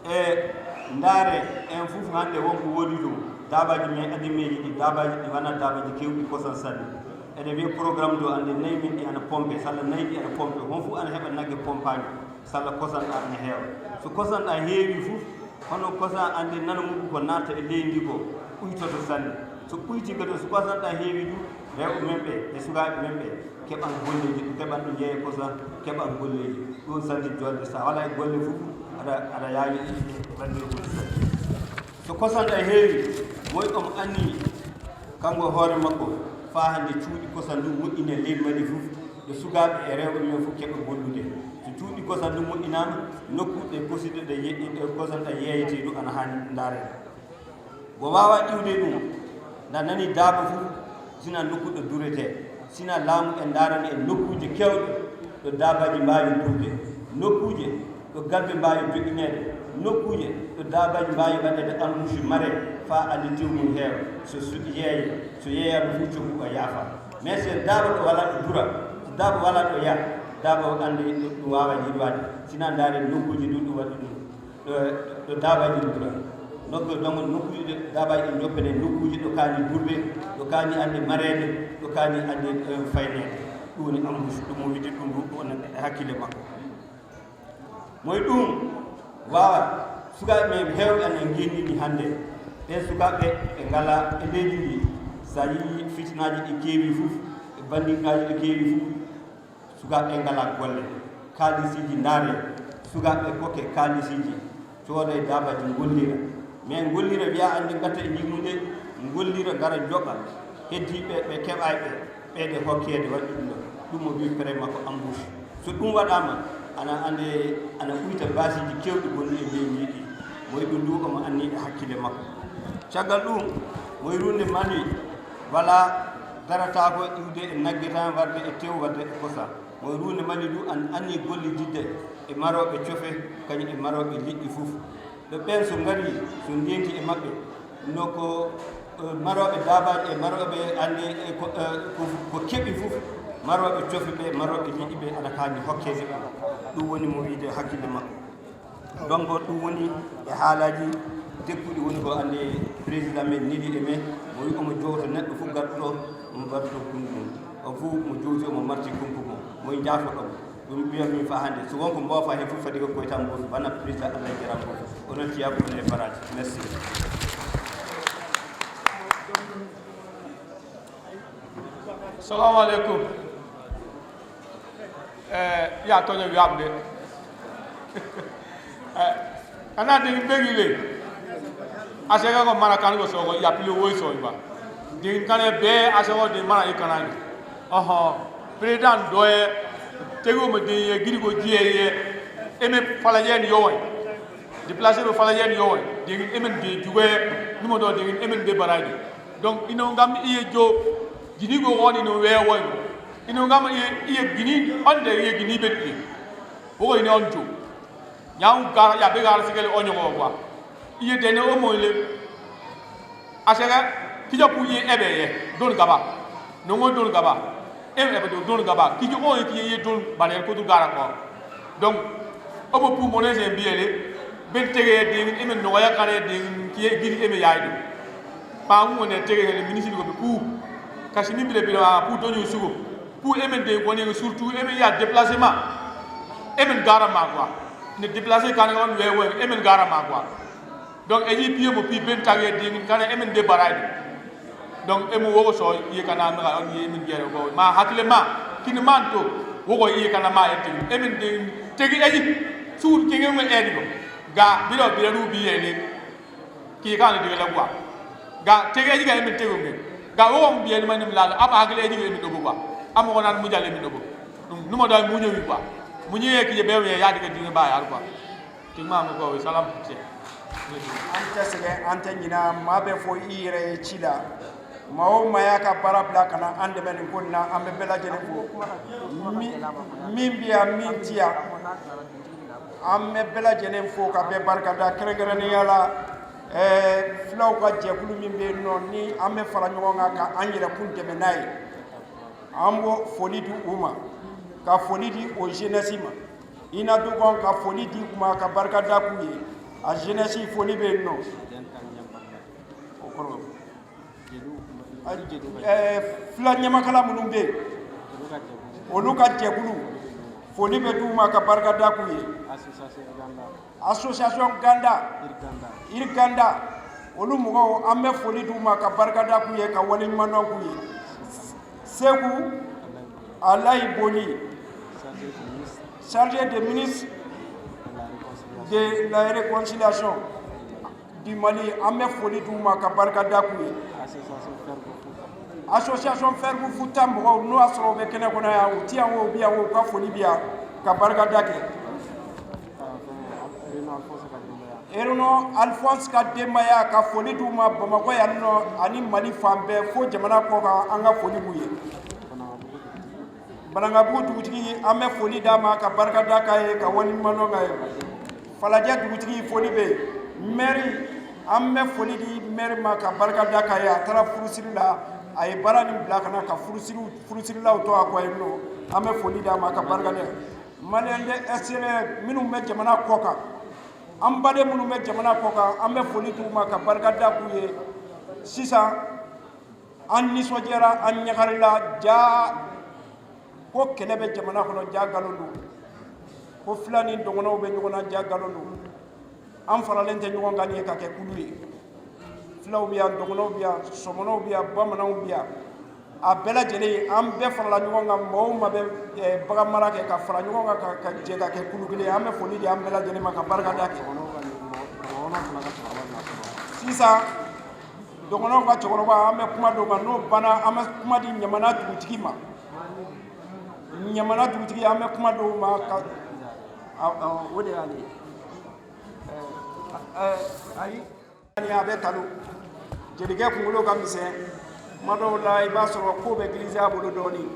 E ndaare, en fof hannde won ko woodi ɗum. Daabaaji men adimeeji ɗi, daabaaji ɗi wona daabaaji keewɗi kosam sanne. Eɗen wiya programme ɗo, annde nayi men ɗi ana pompe, salla nayi ɗi ana pompe. Hon fof ana heɓa nagge pompaani, salla kosam ɗam ana heewa. So kosam ɗam heewi fof, hono kosam annde nano muɗum ko naata e leydi ndi ko, ɓuytoto sanne. So ɓuyti kadi, so kosam ɗam heewi ɗum, rewɓe men ɓe e sukaaɓe men ɓe keɓan golleeji, keɓan ɗo jeeya kosam, keɓan golleeji. Ɗum santi jolde. So a walaa e golle fof, aɗa, aɗa yaawi ɓanndirgol santi. So kosam ɗam heewi, moy omo anni kanko hoore makko, faa hannde cuuɗi kosam ɗum moƴƴine leydi Mali fof, ɗo sukaaɓe e rewɓe men fof keɓa gollude. So cuuɗi kosam ɗum moƴƴinaama, nokkuuji ɗe kosiɗe ɗe ye-, ɗe kosam ɗam yeeyetee ɗum ana haani ndaarede. Mo waawa iwde ɗum, nda nani daaba fof, sina nokku ɗo duretee, sina laamu en ndaarani en nokkuuje keewɗe ɗo daabaaji mbaawi duurde, nokkuuje ɗo galɓe mbaawi joɗɗineede, nokkuuje ɗo daabaaji mbaawi waɗeede embouche mare faa anndi tew mum heewa, so su-, yeeye, so yeeyaama fof coggu o yaafa. Mais so daaba ɗo walaa ɗo dura, so daaba walaa ɗo yaha, daaba o anndi ɗum waawa yiɗwaade, sina ndaare nokkuuje ɗum ɗum waɗi ɗum. Ɗo, ɗo daabaaji ndura. Nokku, donc, nokkuuji ɗo daabaaji ɗi njoppene, nokkuuji ɗo kaani duurde, ɗo kaani anndi mareede, ɗo kaani anndi, eh, fayneede. Ɗum woni embouche, ɗum o wiyde ɗum, ɗum, ɗum woni e hakkille makko. Moy ɗum waawa, sukaaɓe men heewɓe ana ngeenndi hannde. Ɓeen sukaaɓe ɓe ngalaa e leydi ndi, so a yii fitinaaji ɗi keewi fof, e banndingaaji ɗi keewi fof, sukaaɓe ngalaa golle, kaalisiji ndaare, sukaaɓe kokke kaalisiji, Sooda e daabaaji, ngollira. Mais ngollira, wiya, "Annde, ngata e yimmude, ngollira, ngara, njoɓa." Heddiiɓe ɓe keɓaay ɓe, ɓeyde hokkeede, waɗi ɗum ɗo. Ɗum o wi'i prêt makko, embauche. So ɗum waɗaama, ana, ande, ana ɓuyta baasiiji keewɗi gonɗi e leydi ndi. Mo e ɗum ndu, omo anni e hakkille makko. Caggal ɗum, mo e runde Mali, wala darataako iwde e nagge tan, warde e tew, warde e kosa. Mo e runde Mali ndu, an, anni gollididde e marooɓe cofe, kañum e marooɓe liƴƴi fof. Ɓe ɓen so ngari, so ndeenti e maɓɓe, no ko, eh, marooɓe daabaaji e marooɓe annde, e ko, eh, ko, ko keɓi fof, marooɓe cofe ɓe, marooɓe liƴƴi ɓe, aɗa kaani hokkeede ɓe. Ɗum woni mo wiide hakkille makko. Donc, ɗum woni e haalaaji tekkuɗi woni ko annde président men neli e men, mo wi omo jowta neɗɗo fof garɗo ɗo, omo mbaɗa ɗo kundu mum. On fof mo jowti, omo marti kunku mum, mo jaafoɗo mo. Ɗum mbiyatmi faa hannde, so won ko mboofa heen fof, fadi ko koytam gooto, bana président Allah jaram gooto. Onon tiyaaɓe, onon e baraaji. Merci. Salamu aleykum. Eh, ya toño wiyaɓe de. Eh, kana de mbegi le. Asega ko mara kan ko sogo ya pile woy soy ba. Din kane be asego de mara i kanani. Oho. Président doye, tegu mo de ye giri ko jiye ye. Eme fala yen yo way. Déplacé ɓe fala yen yo way. Din emen de jugoye. Numo do din emen de baraji. Donc ino ngam iye jo. Jini go woni no we woy. Ino ngam iye, iye gini, on de iye gini bet iye. Wogo ine on jo. Ñaw gara, ya be gara sigale onyo go kwa. Iye dene o mo le. Asega, kijo pu iye ebe ye. Don gaba. No ngo don gaba. Em ebe do don gaba. Kijo o iye kiye don bale ko du gara ko. Donc, omo pu mo ne se mbiyele. Ben tege din, emen no ya kare din, kiye gini eme yaido. Pa mo ne tege hele ministre ko pu. Kasi ni bile bile pu donyo sugo. Pour emen de woni surtout emen ya déplacement. Emen gara ma quoi. Ne déplacer kan on we we emen gara ma quoi. Donc e yi pied mo pi ben tagé de kan emen de barade. Donc emo wogo so yi kana ma on yi emen jere ko ma hakle ma kin man to wogo yi kana ma en tigi emen de tigi e yi sur ki ngem e di ko ga biro biro du bi e ni. Ki kan de la quoi. Ga tege e yi ga emen tigi ngi ga wogo bi e ni man la aba hakle e yi emen do quoi. Amo ko nan mu jale emen do. Ɗum numo ɗo e muñowi quoi. Muñoye kije ɓe wiye yaade ka dina ba yar quoi. Tigma mo ko salam. Ante sege ante ñina maɓe fo ire cila. Mawo maya ka barabla kana ande men gonna ambe bela jene fo. Mi, min biya min tiya. Ambe bela jene fo ka be barka da kere kere ni yala. Eh, flaw ka jekulu min be non ni ambe fara ñoŋa ka anjira kun deme nay. An bo foli di u ma, ka foli di o jeunesse ma. I na du kɔn ka foli di u ma, ka barika da k'u ye. A jeunesse foli bɛ yen nɔ. O kɔrɔ. Ɛɛ, fila ɲamakala minnu bɛ yen, olu ka jɛkulu, foli bɛ d'u ma, ka barika da k'u ye. Association Ganda, Irganda, olu mɔgɔw, an bɛ foli d'u ma, ka barika da k'u ye, ka waleɲumandɔn k'u ye. Seku Alayi Boli, chargé de ministre de la réconciliation du Mali, an bɛ foli d'u ma, ka barika da k'u ye. Association Fergu Futa mɔgɔw, n'o y'a sɔrɔ u bɛ kɛnɛ kɔnɔ yan, u ti yan, u bi yan, u ka foli bi yan, ka barika da kɛ. Erno Alphonse ka denbaya, ka foli d'u ma Bamakɔ yan nɔ, ani Mali fan bɛɛ, fo jamana kɔ kan, an ka foli b'u ye. Banangabugu dugutigi, an bɛ foli d'a ma, ka barika da k'a ye, ka waleɲumandɔn k'a ye. Falajɛ dugutigi, foli bɛ yen. Maire, an bɛ foli di maire ma, ka barika da k'a ye. A taara furusiri la, a ye baara nin bila ka na, ka furusiriw, furusirilaw to a kɔ yen nɔ. An bɛ foli d'a ma, ka barika da. Malien de extérieur minnu bɛ jamana kɔ kan, an baden minnu bɛ jamana kɔ kan, an bɛ foli d'u ma, ka barika da k'u ye. Sisan, an nisɔndiyara, an ɲagarila, ja ko kɛlɛ bɛ jamana kɔnɔ, ja nkalon don. Ko fila ni dɔgɔnɔw bɛ ɲɔgɔn na, ja nkalon don. An faralen tɛ ɲɔgɔn kan ye ka kɛ kulu ye. Fulaw bɛ yan, dɔgɔnɔw bɛ yan, sɔmɔnɔw bɛ yan, bamananw bɛ yan. A bɛɛ lajɛlen, an bɛɛ farala ɲɔgɔn kan, maa o maa bɛ, eh, bagan mara kɛ, ka fara ɲɔgɔn kan, ka, ka jɛ ka kɛ kulu kelen ye. An bɛ foli di an bɛɛ lajɛlen ma, ka barika da kɛ. Sisan, dɔgɔnɔw ka cɛkɔrɔba, an bɛ kuma dɔ ma, n'o banna, an bɛ kuma di ɲamana dugutigi ma. Ɲamana dugutigi, an bɛ kuma dɔw ma ka, a, a, o de y'ale ye. Ɛ, ɛ, ayi. A bɛ talo. Jelikɛ kunkolo ka misɛn. Kuma dɔw la, i b'a sɔrɔ ko bɛ giriya a bolo dɔɔnin.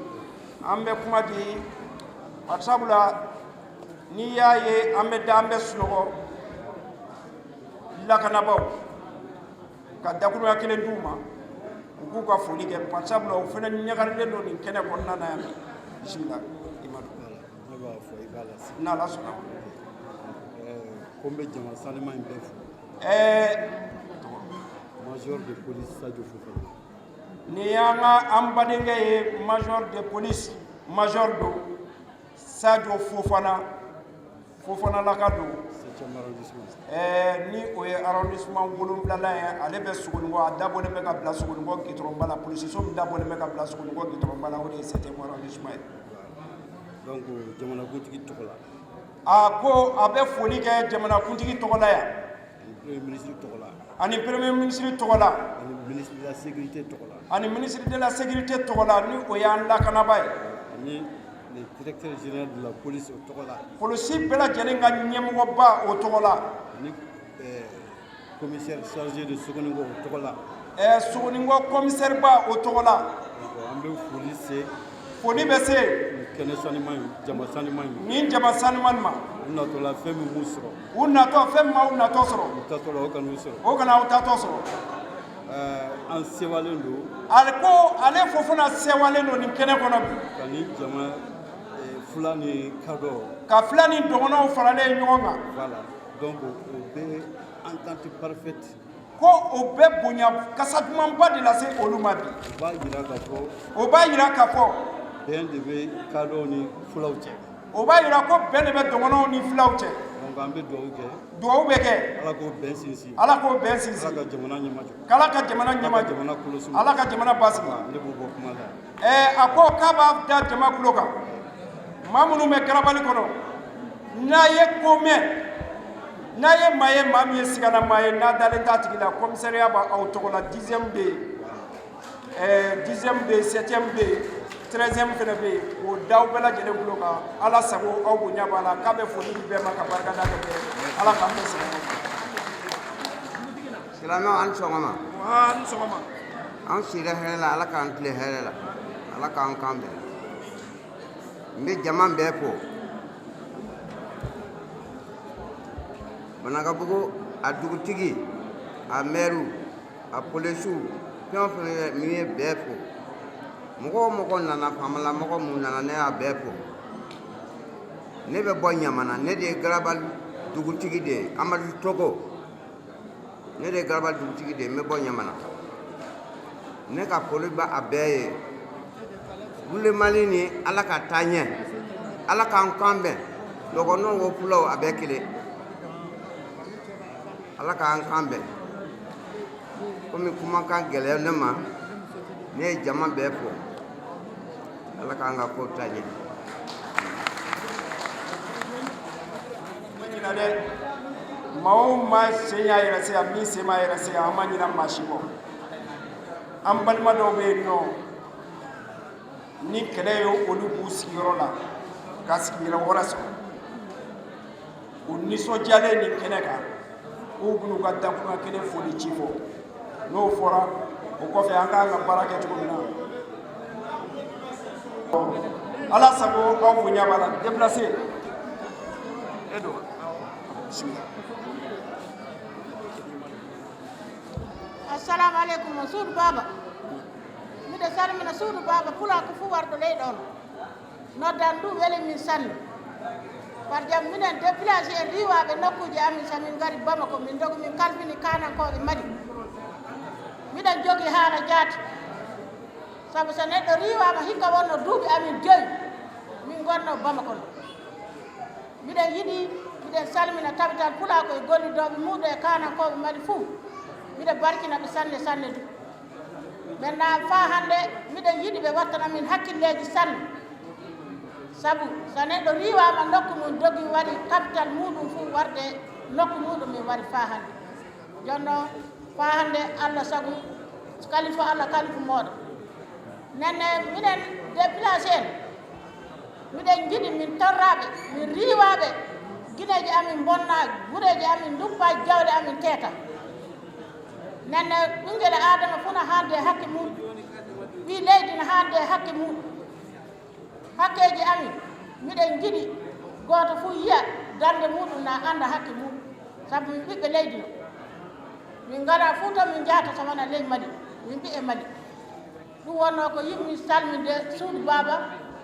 An bɛ kuma di, barisabula, n'i y'a ye, an bɛ da, an bɛ sunɔgɔ, lakanabaaw, ka dakuruɲɛ kelen d'u ma, u k'u ka foli kɛ, barisabula, u fana ɲagarilen don nin kɛnɛ kɔnɔna na yan. Bisimila, i ma don. Voilà, ne b'a fɔ, i b'a lase. N'Ala sɔnna. Ɛɛ, ko n bɛ jama sanima in bɛɛ fo. Ɛɛ, Major de police Sadio Fofana. Nin y'an ka, an badenkɛ ye, Major de police, Major don, Sadio Fofana, Fofanalaka don. Septième arrondissement. Ɛɛ, ni o ye arrondissement wolonwulanan ye, ale bɛ Sogonikɔ, a dabɔlen bɛ ka bila Sogonikɔ gitɔrɔnba la, polisiso min dabɔlen bɛ ka bila Sogonikɔ gitɔrɔnba la, o de ye septième arrondissement ye. Donc, jamanakuntigi tɔgɔ la. A ko a bɛ foli kɛ jamanakuntigi tɔgɔ la yan. Ani Premier ministre tɔgɔ la. Ani Premier ministre tɔgɔ la. Ani ministre de la sécurité tɔgɔ la. Ani ministre de la sécurité tɔgɔ la, ni o y'an lakanabaa ye. Ani le directeur général de la police o tɔgɔ la. Polisi bɛɛ lajɛlen ka ɲɛmɔgɔba o tɔgɔ la. Ani, ɛɛ, commissaire chargé de Sogonikɔ o tɔgɔ la. Ɛɛ, Sogonikɔ commissaire ba o tɔgɔ la. Donc, an bɛ foli se. Foli bɛ se. Nin kɛnɛ sanima in, jama sanima in. Nin jama sanima in ma. U natɔla fɛn min b'u sɔrɔ. U natɔ, fɛn min b'u natɔ sɔrɔ. U taatɔla, o kana u sɔrɔ. O kana u taatɔ sɔrɔ. Ɛɛ, an sewalen don. Ale ko, ale Fofana sewalen don nin kɛnɛ kɔnɔ bi. Ka nin jama, ɛɛ, fila ni kadɔ. Ka fila ni dɔgɔnɔw faralen ɲɔgɔn kan. Voilà. Donc, o bɛ entente parfaite. Ko o bɛ bonya kasa dumanba de lase olu ma bi. O b'a jira ka fɔ. O b'a jira ka fɔ. Bɛn de bɛ kadɔw ni fulaw cɛ. O b'a jira ko bɛn de bɛ dɔgɔnɔw ni fulaw cɛ. Donc, an bɛ dugawu kɛ. Dugawu bɛ kɛ. Ala k'o bɛn sinsin. Ala k'o bɛn sinsin. Ala ka jamana ɲɛmajɔ. K'Ala ka jamana ɲɛmajɔ. Ala ka jamana kolo suma. Ala ka jamana basigi. Ne b'o bɔ kuma la. Ɛɛ, a ko k'a b'a da jama tulo kan. Maa minnu bɛ garabali kɔnɔ, n'a ye ko mɛn, n'a ye maa ye, maa min ye sigana maa ye, n'a dalen t'a tigi la, commissariat b'aw tɔgɔ la, dixième bɛ yen, ɛɛ, dixième bɛ yen, septième bɛ yen, treizième fana bɛ yen, o da aw bɛɛ lajɛlen tulo kan. Ala sago, aw bonya b'a la, k'a bɛ foli di bɛɛ ma, ka barikada kɛ bɛɛ ye. Ala k'an bɛɛ sɛgɛn. Silamɛw, a ni sɔgɔma. Wa, a ni sɔgɔma. An sira hɛrɛ la, Ala k'an tile hɛrɛ la, Ala k'an kan bɛn. N bɛ jama bɛɛ fo. Banakabugu, a dugutigi, a mɛriw, a polisiw, fɛn o fɛn ye, n ye bɛɛ fo. Mɔgɔ o mɔgɔ nana, faamalamɔgɔ mun nana, ne y'a bɛɛ fo. Ne bɛ bɔ Ɲamana, ne de ye Garabali dugutigi de ye, Amadu Togo. Ne de ye Garabali dugutigi de ye, n bɛ bɔ Ɲamana. Ne ka foli bɛ a bɛɛ ye. Wuli Mali ni Ala ka taa ɲɛ. Ala k'an kan bɛn. Dɔgɔnɔw o fulaw, a bɛɛ kelen. Ala k'an kan bɛn. Komi kumakan gɛlɛya ne ma, ne ye jama bɛɛ fo. Ala k'an ka ko taa ɲɛ. Maa o maa sen y'a yɛrɛ se yan, min sen m'a yɛrɛ se yan, an ma ɲinɛ maa si kɔ. An balima dɔw bɛ yen nɔ, ni kɛlɛ ye olu b'u sigiyɔrɔ la, ka sigiyɔrɔ wɛrɛ sɔrɔ, u nisɔndiyalen nin kɛnɛ kan, k'u bɛn'u ka dakuruɲɛ kelen foli ci fɔ. N'o fɔra, o kɔfɛ, an ka kan ka baara kɛ cogo min na. Ala sago, aw bonya b'a la. Déplacer. E don. Bisimila. Assalamu alaikum, Suudu Baaba. Miɗo salmina Suudu Baaba pulaaku fuu warɗo leyɗe on. Noddan ɗum weli min sanne. Par jam minen déplacé en riiwaaɓe nokkuuji amin, so min ngari Bamako, min ndogi, min kalfini kaanankooɓe Mali. Miɗen jogii haala jaati. Sabu so neɗɗo riiwaama, hikka wonno duuɓi amin joyi, min ngonno Bamako no. Miɗen yiɗi, miɗen salmina Tabital Pulaaku e gollidooɓe muuɗum e kaanankooɓe Mali fuu. Miɗo barkina ɓe sanne, sanne du. Maintenant, faa hannde, miɗen yiɗi ɓe wattana min hakkilleeji sanne. Sabu, so neɗɗo riiwaama nokku mum, dogi waɗi capital muuɗum fuu warde nokku muuɗum min waɗi faa hannde. Jonno faa hannde, Allah sagu, kalifa Allah, kalifa mooɗo. Nenne, minen déplacé en, miɗen njiɗi min torraaɓe, min riiwaaɓe, gineeji amin mbonna, gureeji amin nduppa, jawle amin teeta. Nenne, ɓinngel Aadama fof na haandi e hakke mum, ɓii leydi na haandi e hakke mum. Hakkeeji amin, miɗen njiɗi gooto fof yiya darnde muɗum, na annda hakke mum. Sabu min ɓiɓɓe leydi no. Min ngara Fuuta, min njahata so wona ley Mali. Min mbiye Mali. Ɗum wonnoo ko yimmi salminde suudu baaba,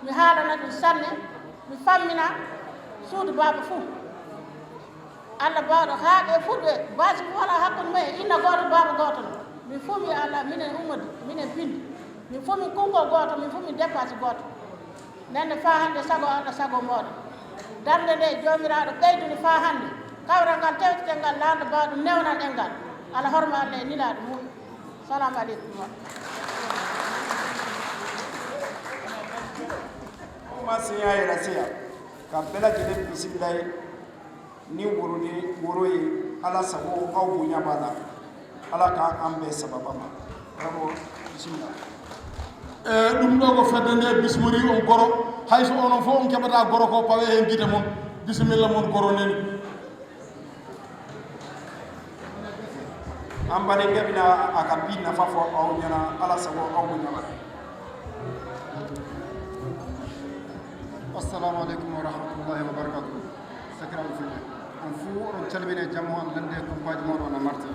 mi haalana ɗum sanne, mi fammina suudu baaba fof. Allah baawɗo, haa ɓe fulɓe, baasi fof alaa hakkunde mumen, inna gooto, baaba gooto no. Min fof mi alaa, minen Ummadi, minen Pindi. Min fof min kunkol gooto, min fof min dépasse gooto. Nenne faa hannde sago Allah, sago mooɗon. Darnde nde Joomiraaɗo ɓeydude faa hannde. Kawral ngal tewteten ngal, laamɗo baawɗo newnan en ngal. Ala horma Allah e nilaaɗo mum. Salaamu aleykum wa. Uma siya era siya. Ka bɛɛ lajɛlen bisimila ye. Ni woroden woro ye, Ala sago, aw bonya b'a la. Ala ka an bɛɛ sababa ma. Bravo, bisimila. E, ɗum ɗo ko fedde nde bismori on goro, hay so onon fof on keɓata goro ko pawe heen gite mon. Bisimilla mon goro neni. An baɗe keɓina a ka bi nafa fo aw ɲana, Ala sago, aw bonya b'a la. Assalamu aleykum wa rahmatullahi wa barakatuh. Sakiraaɓe fulɓe, on fuu oɗon calmini e jam, on nande e kumpaaji mooɗon na marti.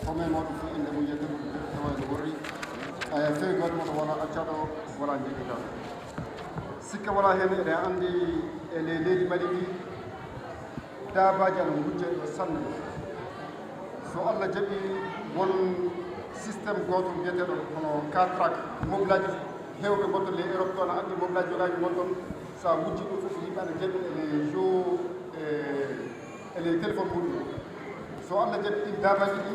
Ko men mooɗon fuu innde mum, yetto mum, tawa ene worri. Aya, fewi gooto mooɗon wala accaaɗo, wala jeeɗiɗaaɗo. Sikke wala heen, eɗen anndi e ley leydi Mali ndi, daabaaji ana ngujja ɗo sanne. So Allah jaɓi, won système gooto biyeteeɗo hono car track, mobilaaji heewɓe ngonton ley Europe ɗo, ana anndi mobilaaji yogaaji ngonton. So a wujji ɗum fof, yimɓe ana njeɗi e les jeux, e, e les téléphones muɗum. So Allah jaɓi, ɗin daabaaji ɗi,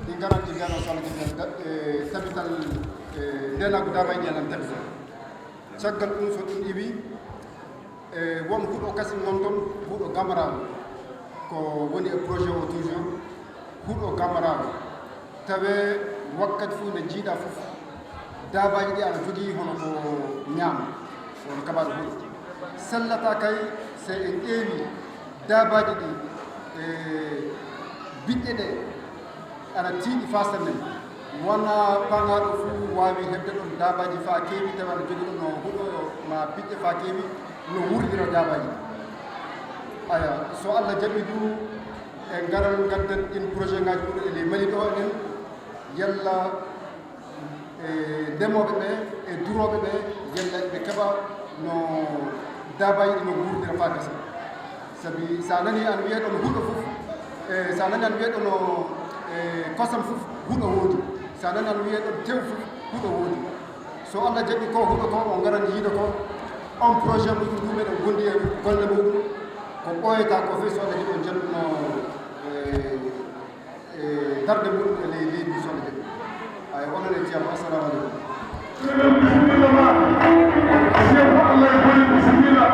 ɗi ngaran, ɗi ngaran, so Allah jaɓi, e, tabital, e, ndeenaagu daabaaji ɗi anan tabita. Caggal ɗum, so ɗum iwi, e, won huɗo kasin ngonton, huɗo Gamaraago, ko woni e projet o toujours, huɗo Gamaraago. Tawe wakkati fof nde jiiɗa fof, daabaaji ɗi ana jogii hono ko ñaama, wano kabaaru huɗo. Sellata kay, so en ƴeewi daabaaji ɗi, e, biɗɗe ɗe, ana tiiɗi faa sanne. Wona paŋaaɗo fuu waawi heɓde ɗoon daabaaji faa keewi, tawa ana jogii ɗoon no huɗo ma biɗɗe faa keewi, no wuurdira daabaaji. Aya, so Allah jaɓii du, e ngaral ngadden ɗin projet ngaaji ɗuɗo e ley Mali ɗo enen, yalla e ndemooɓe ɓe, e durooɓe ɓe, yalla ɓe keɓa no daabaaji ɗi no nguurdira faa gasa. Sabi so a nanii ana wiyee ɗoon huɗo fof, e, so a nanii ana wiyee ɗoon, e, kosam fof, huɗo woodi. So a nanii ana wiyee ɗoon tew fof, huɗo woodi. So Allah jaɓi ko huɗo ko, o ngaran yiida ko, on projet muɗum ɗum eɗen gondi e golle muɗum, ko ɓooyata ko fof, so Allah jaɓi on jannduno, e, e, darnde muɗum e ley leydi ndi, so Allah jaɓi. Ay, onon e jam, assalamu aleykum. Bisimilla ma. Cheikh Allah e boni, bisimilla.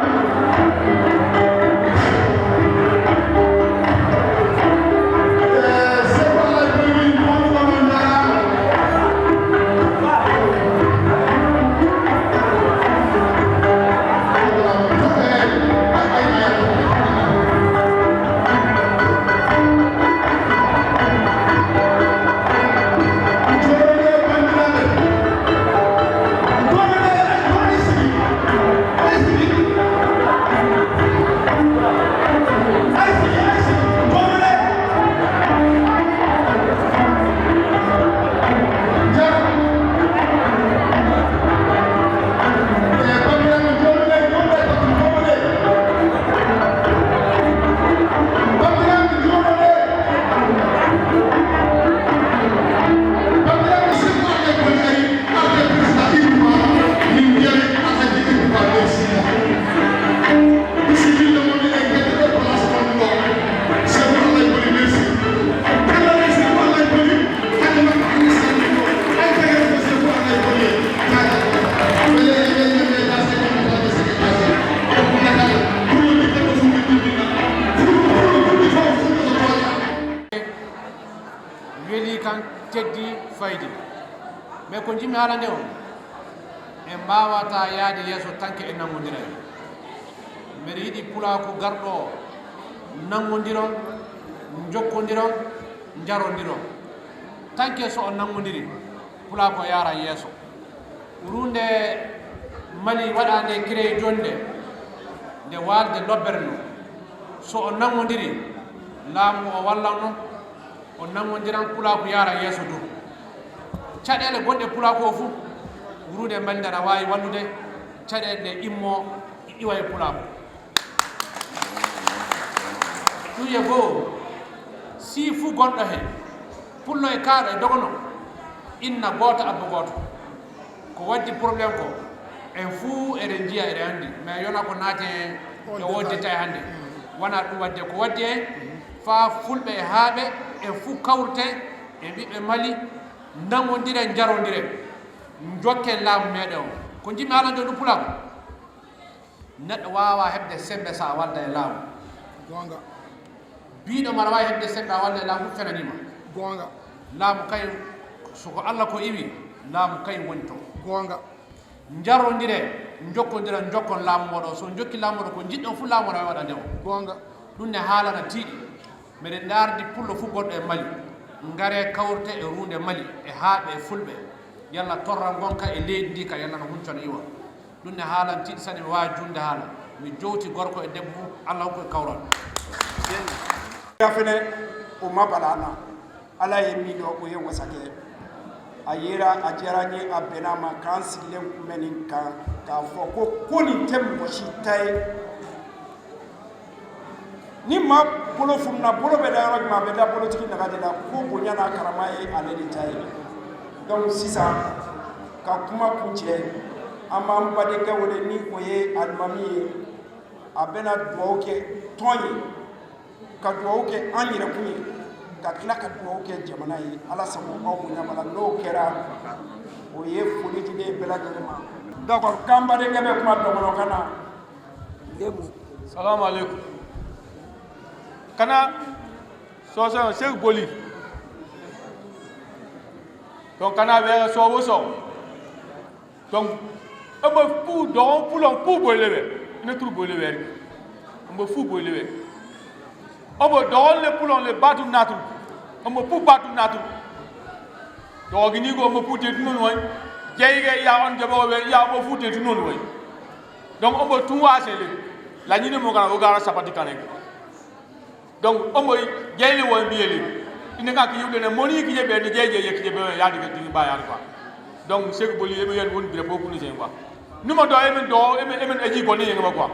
Eh, Cheikh Allah e boni, on, on, on, on. Heddi fayde. Mais ko njimmi haalande on, en mbaawata yaade yeeso tanke e nanngondiral. Mbeɗa yiɗi pulaaku garɗo o nanngondiron, njokkondiron, njarondiron. Tanke so on nanngondiri, pulaaku o yaara yeeso. Runde Mali waɗande kirey jonde nde waalde lobberno. So on nanngondiri, laamu o wallan on, o nanngondiran pulaaku yaara yeeso du. Caɗeele gonɗe pulaaku o fuu, runde Mali nde aɗa waawi wallude caɗeele ɗe immo iwa e pulaaku. Ɗum e goo, si fuu gonɗo heen, pullo e kaaɗo e dogono, inna gooto, abbo gooto. Ko waddi problème ko, en fuu eɗen njiya, eɗen anndi, mais yona ko naati e wodde tawi hannde. Wona ɗum wadde, ko waddi en, faa fulɓe e haaɓe, en fuu kawrite e ɓiɓɓe Mali, nanngondiren, njarondiren, njokken laamu meɗen o. Ko njimmi haalande ɗum pulaaku. Neɗɗo waawaa heɓde semmbe so a walda e laamu. Goonga. Biiɗo ma aɗa waawi heɓde semmbe a walda e laamu, fenanii ma. Goonga. Laamu kay, so ko Alla ko iwi, laamu kay woni toon. Goonga. Njarondiree, njokkondira, njokkon laamu mooɗon. So on njokki laamu mooɗon, ko njiɗɗon fuu laamu aɗa waawi waɗande on. Goonga. Ɗum ne haala na tiiɗi. Mbeɗa ndaardi pullo fuu gonɗo e Mali. Ngaree kawrite e ruunde Mali, e haaɓe e fulɓe. Yalla torra ngonka e leydi ndi ka, yalla no huncana iwa. Ɗum ne haalan tiiɗi saɗi mi waawi juutde haala. Mi jowti gorko e debbo fof, Alla hokku e kawral. Gafene o mabalana. Ala ye mi ɗo o ye wasake. A yera a jaranye a benama kan sigilen kumenin kan ka fɔ ko ko nin tɛ mɔgɔ si ta ye. Ni maa bolo fununa, bolo bɛ da yɔrɔ jumɛn, a bɛ da bolotigi naga de la. Ko bonya n'a karama ye ale de ta ye. Donc sisan, ka kuma kuncɛ, an b'an badenkɛ wele ni o ye alimami ye. A bɛna dugawu kɛ tɔn ye, ka dugawu kɛ an yɛrɛkun ye, ka tila ka dugawu kɛ jamana ye. Ala sago aw bonya bala, n'o kɛra, o ye foli di ne bɛɛ lajɛlen ma. D'accord, k'an badenkɛ bɛ kuma bamanankan na. Salamu alaikum. Kana sɔsɔ segu boli. Donc kana bɛ sɔwo sɔ. Donc ɔmɔ fu dɔgɔ pulɔn fu boli le bɛ. Ina turu boli le bɛ. Ɔmɔ fu boli le bɛ. Ɔmɔ dɔgɔ le pulɔn le batu natu. Ɔmɔ fu batu natu. Dɔgɔ gini ko ɔmɔ fu te tunun wai. Jai ke ya on jabo we ya ɔmɔ fu te tunun wai. Donc ɔmɔ tun wa sele. La nyine mo kana o gara sapati kane. Donc ɔmɔ jai le wai biyele. Ina ka ki yude ne moni ki je be ni je je ye ki je be ya de ke tin ba ya kwa. Donc segu boli e be yan won bire boku ni je kwa. Numa do e men do e men e ji goni ngama kwa.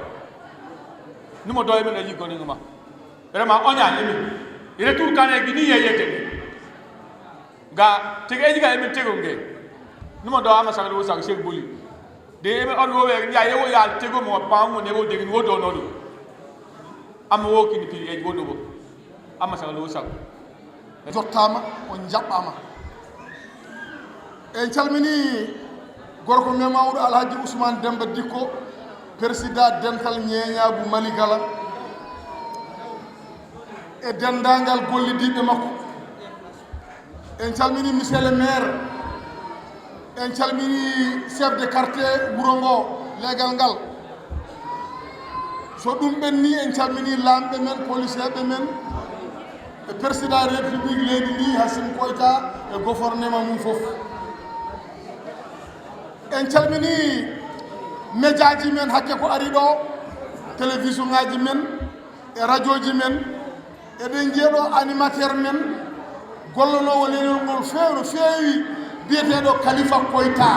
Numa do e men e ji goni ngama. Vraiment, oña emi. Retour kane gini ye ye tege. Ga tege eji ga emi tego nge. Numa do ama sagal wo sagal segu boli. De emi on wo we ya ye wo ya tego mo pa mo ne wo de wo do no do. Ama wo kini pi eji wo do bo. Ama sagal wo sagal. Jottama, on jaɓɓama. En calmini gorko men mawɗo Alhaji Ousmane Demba Dikko, président dental ñeeñaagu Mali kala, e denndaangal gollidiiɓe makko. En calmini monsieur le maire, en calmini chef de quartier wuro ngo, leegal ngal. So ɗum ɓenni, en calmini laamɓe men, policeeɓe men, e président république leydi ndi, Hassim Koyta, e gouvernement mum fof. En calmini médiaji men hakke ko ari ɗo, télévision ngaji men e radioji men. Eɗen njiya ɗo animateur men gollanowo leñol ngol feewno feewi, biyeteeɗo Khalifa Koyta.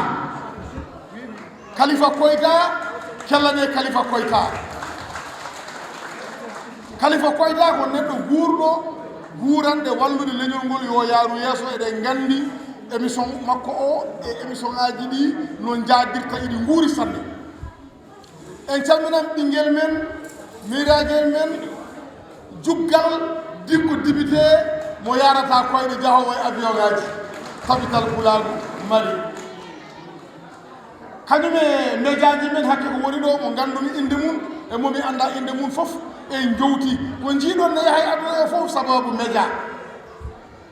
Khalifa Koyta, kellane Khalifa Koyta. Khalifa Koyta ko neɗɗo guurɗo, guuranɗe wallude leñol ngol yo yaaru yeeso. Eɗen nganndi émission makko o e émission ngaji ɗi no njaadirta, iɗi nguuri sanne. En calminan ɓinngel men, miiragel men, juggal Dikko député mo yarata koyɗe jahoowo e avion ngaji, capital pulaagu Mali. Kañum e médiaji men hakke ko woni ɗo, mo nganndumi innde mum e mo mi annda innde mum fof, en jowti ko njiiɗon ne yaha e aduna o fof sababu média.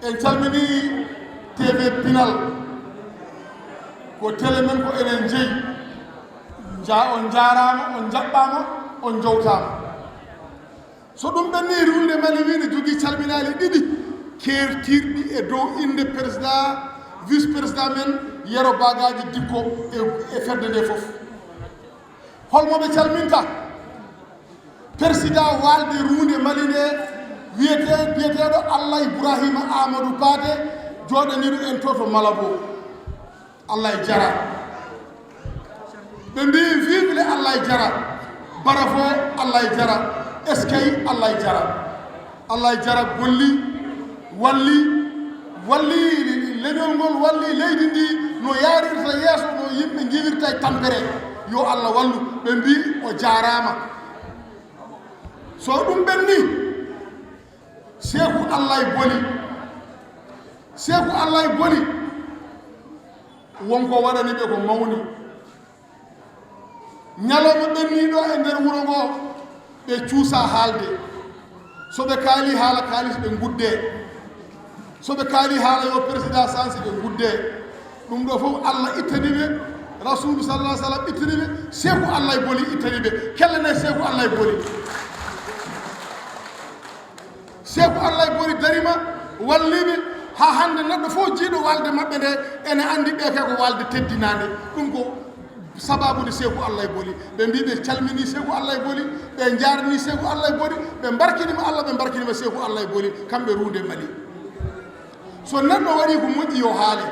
En calmini T V Pinal ko télé men, ko enen jeyi. Ja, on njaaraama, on njaɓɓaama, on njowtaama. So ɗum ɓenni, Runde Mali wi ne jogii calminaali ɗiɗi keertirɗi e dow innde président, vice président men Yero Bagaaji Dikko e, e fedde nde fof. Holmo ɓe calminta? Président waalde Runde Mali nde, wiyetee, biyeteeɗo Allah Ibrahima Amadou Paate, jooɗaniiɗo en to, to Malabo. Allah e jara. Ɓe mbi, "Vive le Allah e jara." Bravo, Allah e jara. Eskay, Allah e jara. Allah e jara, golli, walli, walli leñol ngol, walli leydi ndi no yaarirta yeeso, no yimɓe ngiwirta e tampere. Yo Allah wallu. Ɓe mbi, "O jaaraama." So ɗum ɓenni, Seeku Allah e boli. Seeku Allah e boli. Won ko waɗani ɓe ko mawni. Ñalawma ɓenniiɗo e nder wuro ngo, ɓe cuusa haalde. So ɓe kaali haala kaalis, ɓe nguddee. So ɓe kaali haala yo président sansi, ɓe nguddee. Ɗum ɗo fof Allah ittani ɓe, Rasulu sallallahu alaihi wasallam ittani ɓe, Seeku Allah e boli ittani ɓe. Kelle ne Seeku Allah e boli. Seeku Allah e boli darima, walli ɓe, haa hannde neɗɗo fof jiiɗo waalde maɓɓe nde, ene anndi ɓe kay ko waalde teddinaande. Ɗum ko sababu nde Seeku Allah e boli. Ɓe mbi ɓe calmini Seeku Allah e boli, ɓe njaarni Seeku Allah e boli, ɓe mbarkinima Allah, ɓe mbarkinima Seeku Allah e boli, kamɓe Runde Mali. So neɗɗo waɗi ko moƴƴi, yo haale.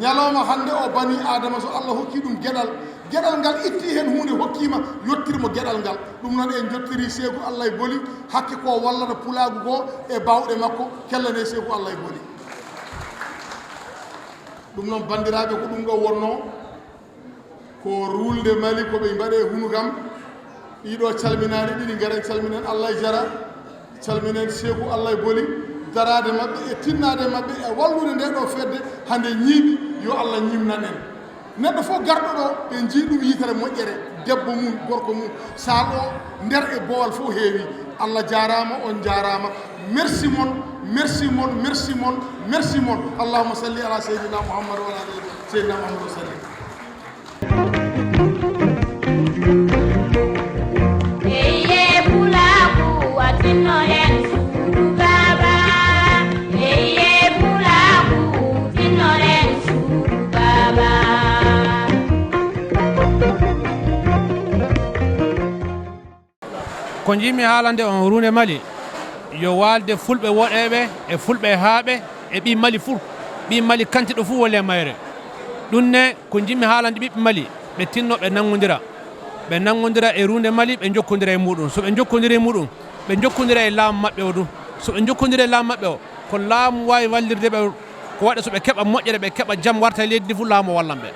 Ñalawma hannde o, bani Aadama, so Allah hokki ɗum geɗal, geɗal ngal itti heen huunde, hokkii ma, yottir mo geɗal ngal. Ɗum noon en njottiri Seeku Allah e boli, hakke ko wallata pulaagu ko e baawɗe makko, kelle ne Seeku Allah e boli. Ɗum noon, banndiraaɓe, ko ɗum ɗo wonnoo. Ko Runde Mali, ko ɓe mbaɗe hunu kam. Ɗiɗo calminaali ɗiɗi, ngaren calminen Allah e jara, calminen Seeku Allah e boli, daraade maɓɓe e tinnaade maɓɓe e wallude nde ɗo fedde hande ñiiɓi, yo Allah ñimnan en. Neɗɗo fof garɗo ɗo, ɓe njii ɗum yitere moƴƴere, debbo mum, gorko mum, saal o, nder e boowal fof heewi. Allah jaaraama, on njaaraama. Merci mon, merci mon, merci mon, merci mon. Allahumma salli ala Seydina Muhammad wa ala ali Seydina Muhammad wa sallim. Eye pulaaku, a tinno en suudu baaba. Eye pulaaku, tinno en suudu baaba. Ko njiɗmi haalande on, Runde Mali yo waalde fulɓe woɗeeɓe e fulɓe haaɓe e ɓii Mali fuu. Ɓii Mali kantiiɗo fuu woni e mayre. Ɗum ne ko njiɗmi haalande ɓiɓɓe Mali, ɓe tinno ɓe nanngondira. Ɓe nanngondira e Runde Mali, ɓe njokkondira e muɗum. So ɓe njokkondiri e muɗum, ɓe njokkondira e laamu maɓɓe o du. So ɓe njokkondiri e laamu maɓɓe o, ko laamu waawi wallirde ɓe, ko waɗa so ɓe keɓa moƴƴere, ɓe keɓa jam warta e leydi ndi fuu, laamu o wallan ɓe.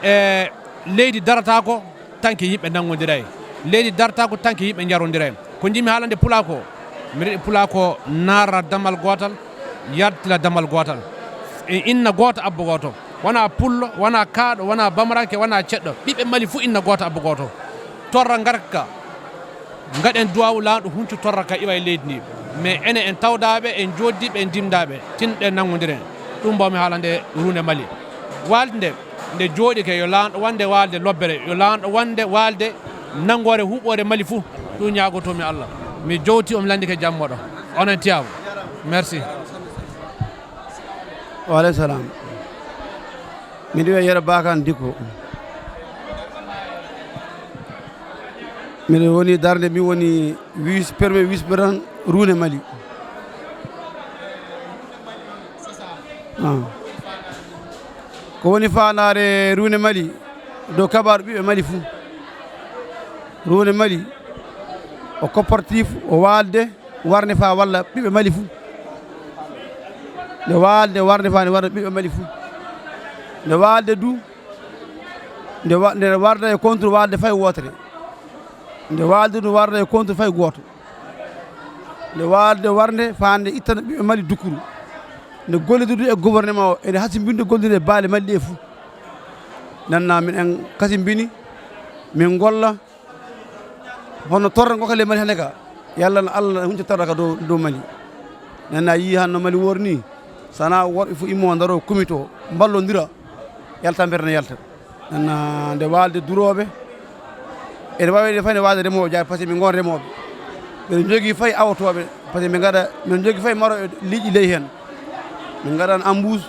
E leydi darataako, tanke yimɓe nanngondiray. Leydi dartaako, tanke yimɓe njarondiray. Ko njiɗmi haalande pulaa ko, mi reɗi pulaa ko naara damal gootal, yaltira damal gootal. E inna goota, abbo gooto. Wonaa pullo, wonaa kaaɗo, wonaa bamaranke, wonaa ceɗɗo. Ɓiɓɓe Mali fuu inna goota, abbo gooto. Torra ngarka, ngaɗen duwaawu, laamɗo huncu torra ka iwa e leydi ndi. Mais enen en tawdaaɓe, en jooddiiɓe, en dimdaaɓe, tinɗen nanngondiren. Ɗum mbawmi haalande Runde Mali. Waalde nde, nde jooɗike, yo laamɗo wonde waalde lobbere, yo laamɗo wonde waalde nanngoore huuɓoore Mali fuu. Ɗum ñaagotoomi Allah. Mi jowti, on lanndike jam moɗon. Onon tiyaama. Merci. Wa aleykum salam. Miɗo wiya Yero Bakan Dikko. Miɗo woni darnde, mi woni vice, premier vice président Runde Mali. Ah. Ko woni faandaare Runde Mali dow kabaaru ɓiɓɓe Mali fuu. Runde Mali o coopérative, o waalde warnde faa walla ɓiɓɓe Mali fuu. Nde waalde warnde faa nde warnde ɓiɓɓe Mali fuu. Nde waalde du, nde wa-, nde warda e contre waalde fay wootere. Nde waalde du warda e contre fay gooto. Nde waalde warnde faa nde ittana ɓiɓɓe Mali dukkuru. Nde gollidude e gouvernement o, ene hasimbinde gollude e baale Mali ɗe fuu. Nanna min en kasimbini, min ngolla, hono torra ngo ka le Mali hannde ka. Yalla no Allah hunca torra ka dow, dow Mali. Nanna yii hannde no Mali wori ni. Sana worɓe fof immo ndaro kumito, mballondira, yalta mberde ne yalta. Nana nde waalde durooɓe, ene waawi fayde waalde remooɓe, jaa, par ce que min ngon remooɓe. Mbiɗa jogii fay awotooɓe, par ce que min ngaɗa, min jogii fay marooɓe liƴƴi ley heen. Min ngaɗan ambuus,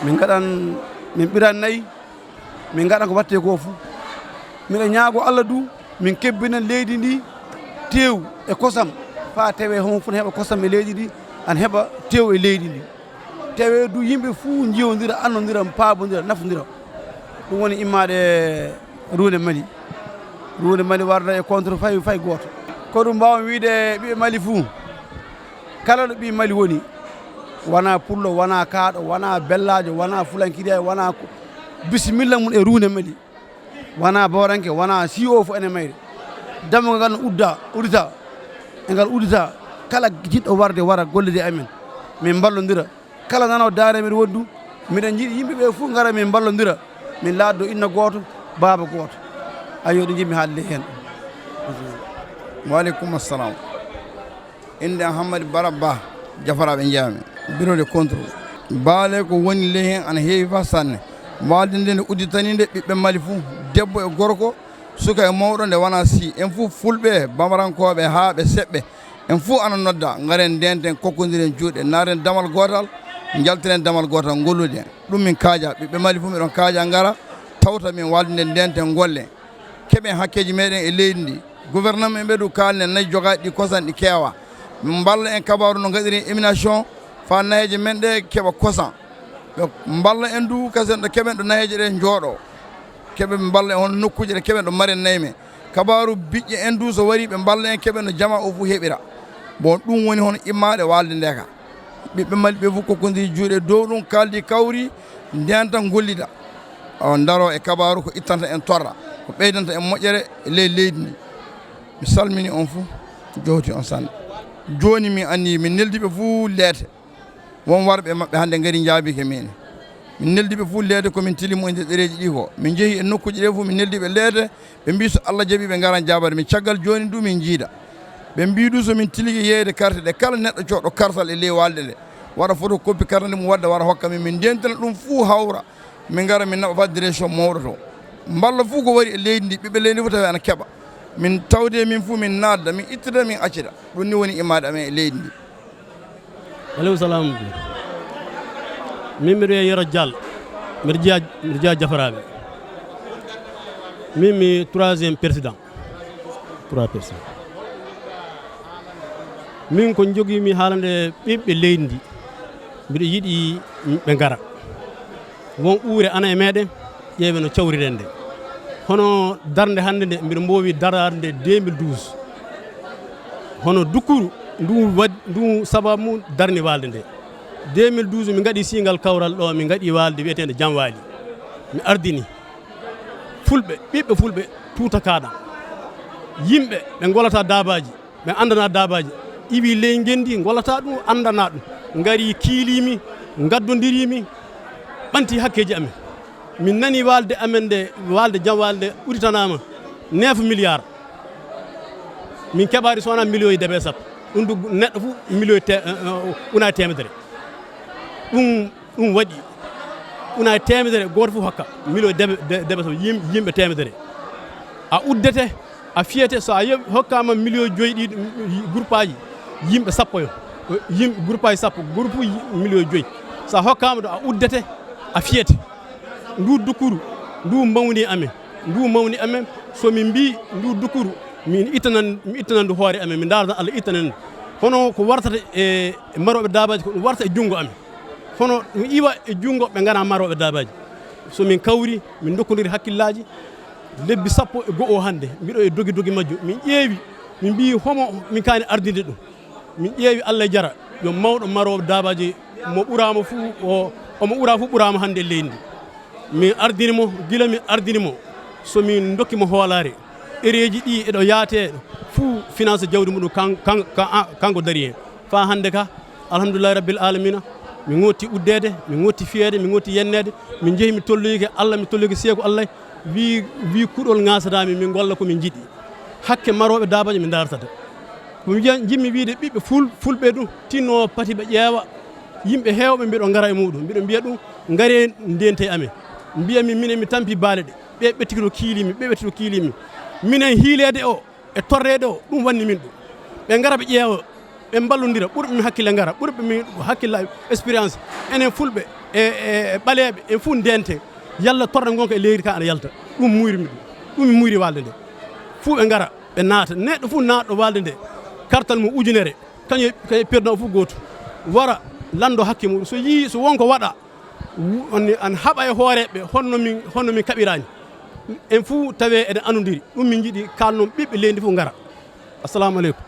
min ngaɗan, min ɓiran nayi, min ngaɗan ko watte ko fof. Miɗa ñaago Allah du, min kebbinan leydi ndi tew e kosam, faa tawee homo fof ne heɓa kosam e leydi ndi, ana heɓa tew e leydi ndi. Tawee du yimɓe fuu njiyondira, annondira, paabondira, nafondira. Ɗum woni immaade Ruunde Mali. Ruunde Mali warda e contre fay, fay gooto. Ko ɗum mbaawmi wiyde ɓiɓɓe Mali fuu. Kala ɗo ɓii Mali woni, wonaa pullo, wonaa kaaɗo, wonaa bellaajo, wonaa fulankiriyaajo, wonaa ko, bisimilla mum e Ruunde Mali. Wonaa booranke, wonaa C O fof ene mayri. Dammugal ngal no udda, uddita. E ngal uddita, kala jiɗɗo warde wara gollude e amen. Min mballondira. Kala nanoowo daande men wondu, miɗen njiɗi yimɓe ɓe fof ngara min mballondira. Min laatdo inna gooto, baaba gooto. Ayo, ɗum njiɗmi haalde heen. Wa aleykum assalam. Innde am Hammadi Bara Bah, Jafara ɓe njeyaa mi. Bureau de contrôle. Baale ko woni ley heen ana heewi faa sanne. Waalde nde nde udditanii nde ɓiɓɓe Mali fof, debbo e gorko, suka e mawɗo, nde wonaa sii. En fof fulɓe, bamarankooɓe haa ɓe seɓɓe. En fof ana nodda, ngaren ndeenten, kokkondiren juuɗe, naaten damal gootal, njaltiren damal gootal, ngolluɗen. Ɗum min kaaja, ɓiɓɓe Mali fof miɗon kaaja ngara, tawta min waalde nde ndeenten, ngollen. Keɓen hakkeeji meeɗen e leydi ndi. Gouvernement ɓe du kaalnen nayi jogaaɗi ɗi kosan ɗi keewa. Min mballa en kabaaru no ngaɗiren émulation faa nayeeje men ɗe keɓa kosan. Ɓe mballa en du kasen ɗo keɓen ɗo nayeeje ɗe njooɗo. Keɓe mballa en hono nokkuuje ɗe keɓen ɗo maren nayi men. Kabaaru biƴƴe en du so wari ɓe mballa en keɓen no jamaa o fof heɓira. Bon, ɗum woni hono immaade waalde nde ka. Ɓiɓɓe Mali ɓe fof kokkondiri juuɗe dow ɗum, kaaldi kawri, ndenta ngollida. O ndaro e kabaaru ko ittanta en torra, ko ɓeydanta en moƴƴere e ley leydi ndi. Mi salmini on fof, jowti on sanne. Jooni mi anni, min neldi ɓe fof leete. Won warɓe maɓɓe hannde ngari njaabike min. Min neldi ɓe fof leete ko min tilimo e nder ɗereeji ɗi ko. Min njehi e nokkuuji ɗe fof, min neldi ɓe leete. Ɓe mbii so Allah jaɓii ɓe ngaran jaabade min. Caggal jooni du min njiida. Ɓe mbii du so min tilike yeeyde carte ɗe, kala neɗɗo coɗɗo kartal e ley waalde nde, waɗa photocopie carte nde mum wadda wara hokka min. Min ndentina ɗum fuu hawra. Min ngara min naɓa faa direction mawɗo to. Mballa fuu ko wari e leydi ndi, ɓiɓɓe leydi ndi fof tawi ana keɓa. Min tawde min fuu min naatda, min ittida, min accida. Ɗum ni woni immaade amen e leydi ndi. Aleykum salam. Min mbiɗo wiya Yero Dial. Mbiɗo jeyaa, mbiɗo jeyaa Jafaraaɓe. Min mi troisième président. Trois personnes. Min ko njogii mi haalande ɓiɓɓe leydi ndi. Mbiɗo yiɗi ɓe ngara. Won uure ana e meeɗen, ƴeewe no cawriren nde. Hono darnde hannde nde, mbiɗo mboowi daraade nde deux mille douze. Hono dukkuru, ndu waɗ-, ndu sababu mum darni waalde nde. Deux mille douze, min ngaɗi siingal kawral ɗo, min ngaɗi waalde wiyeteende Jamwaali. Mi ardini fulɓe, ɓiɓɓe fulɓe, tuuta kaaɗa. Yimɓe ɓe ngolata daabaaji, ɓe anndana daabaaji. Iwi ley ngenndi, ngolata ɗum, anndana ɗum. Ngari, kiilimi, ngaddondirimi, ɓanti hakkeeji amen. Min nani waalde amen nde, waalde Jamwaali nde udditanaama neuf milliards. Min keɓaari so wonaa million e debe sappo. Ɗum du neɗɗo fof million te-, eh, eh, una e teemedere. Ɗum, ɗum waɗi una e teemedere gooto fof hokka million e debe, de-, debe sappo, yim-, yimɓe teemedere. A uddete, a fiyete, so a yoɓ-, hokkaama million joyi ɗi, groupaaji, yimɓe sappo yo. Yim-, groupaaji sappo, groupe yi-, million joyi. So a hokkaama ɗo, a uddete, a fiyete. Ndu dukkuru, ndu mawni amen, ndu mawni amen. So min mbii ndu dukkuru, min ittanan, mi ittanan ndu hoore amen, min ndaaratan Allah ittanan ndu. Kono ko wartata e, e marooɓe daabaaji, ko ɗum warta e junngo amen. Kono ɗum iwa e junngo ɓe nganaa marooɓe daabaaji. So min kawri, min ndokkondiri hakkillaaji, lebbi sappo e go'o hannde, mbiɗo e dogi dogi majjum. Min ƴeewi, min mbii homo min kaani ardinde ɗum. Min ƴeewi Allah jara, yo mawɗo maroowo daabaaji, mo ɓuraama fuu, o, omo ɓuraa fuu ɓuraama hannde e leydi ndi. Min ardini mo, gila min ardini mo, so min ndokki mo hoolaare, ɗereeji ɗi eɗo yaatee fuu finance jawdi muɗum kan-, kan-, kan-, a-, kanko dari heen. Faa hannde ka, alhamdulillahi rabbil alamina, mi ŋotti uddeede, mi ŋotti fiyeede, mi ŋotti yenneede, mi njehi mi tolloyike Allah, mi tolloyike seeku Allah, wii, wii kuɗol ŋaasataami, min ngolla ko min njiɗi. Hakke marooɓe daabaaji min ndaartata. Ko mi wiya, njiɗmi wiide ɓiɓɓe ful-, fulɓe ɗum, tinno pati ɓe ƴeewa, Yimɓe heewɓe mbiɗo ngara e muɗum, mbiɗo mbiya ɗum, "Ngaree ndente e amen." Mbiya min, minen mi tampi baale ɗe. Ɓe ɓettito kiilimi, ɓe ɓettito kiilimi. Minen hiileede o e torreede o, ɗum wanni min ɗum. Ɓe ngara ɓe ƴeewa, ɓe mballondira, ɓurɓe min hakkille ngara, ɓurɓe min hakkille expérience. Enen fulɓe e, e, e ɓaleeɓe, en fuu ndenten. Yalla torre ngonka e leydi ka ana yalta. Ɗum muyri mi ɗum. Ɗum mi muyri waalde nde. Fuu ɓe ngara, ɓe naata. Neɗɗo fuu naatɗo waalde nde, kartal mum ujunere, kañum, kañum perdant o fof gooto. Wara, lanndo hakke muɗum. So yii, so won ko waɗa, wu-, on, an haɓa e hooreeɓe, honno min, honno min kaɓiraani. En fuu tawee eɗen anondiri. Ɗum min njiɗi, kaalnon ɓiɓɓe leydi fof ngara. Assalamu aleykum.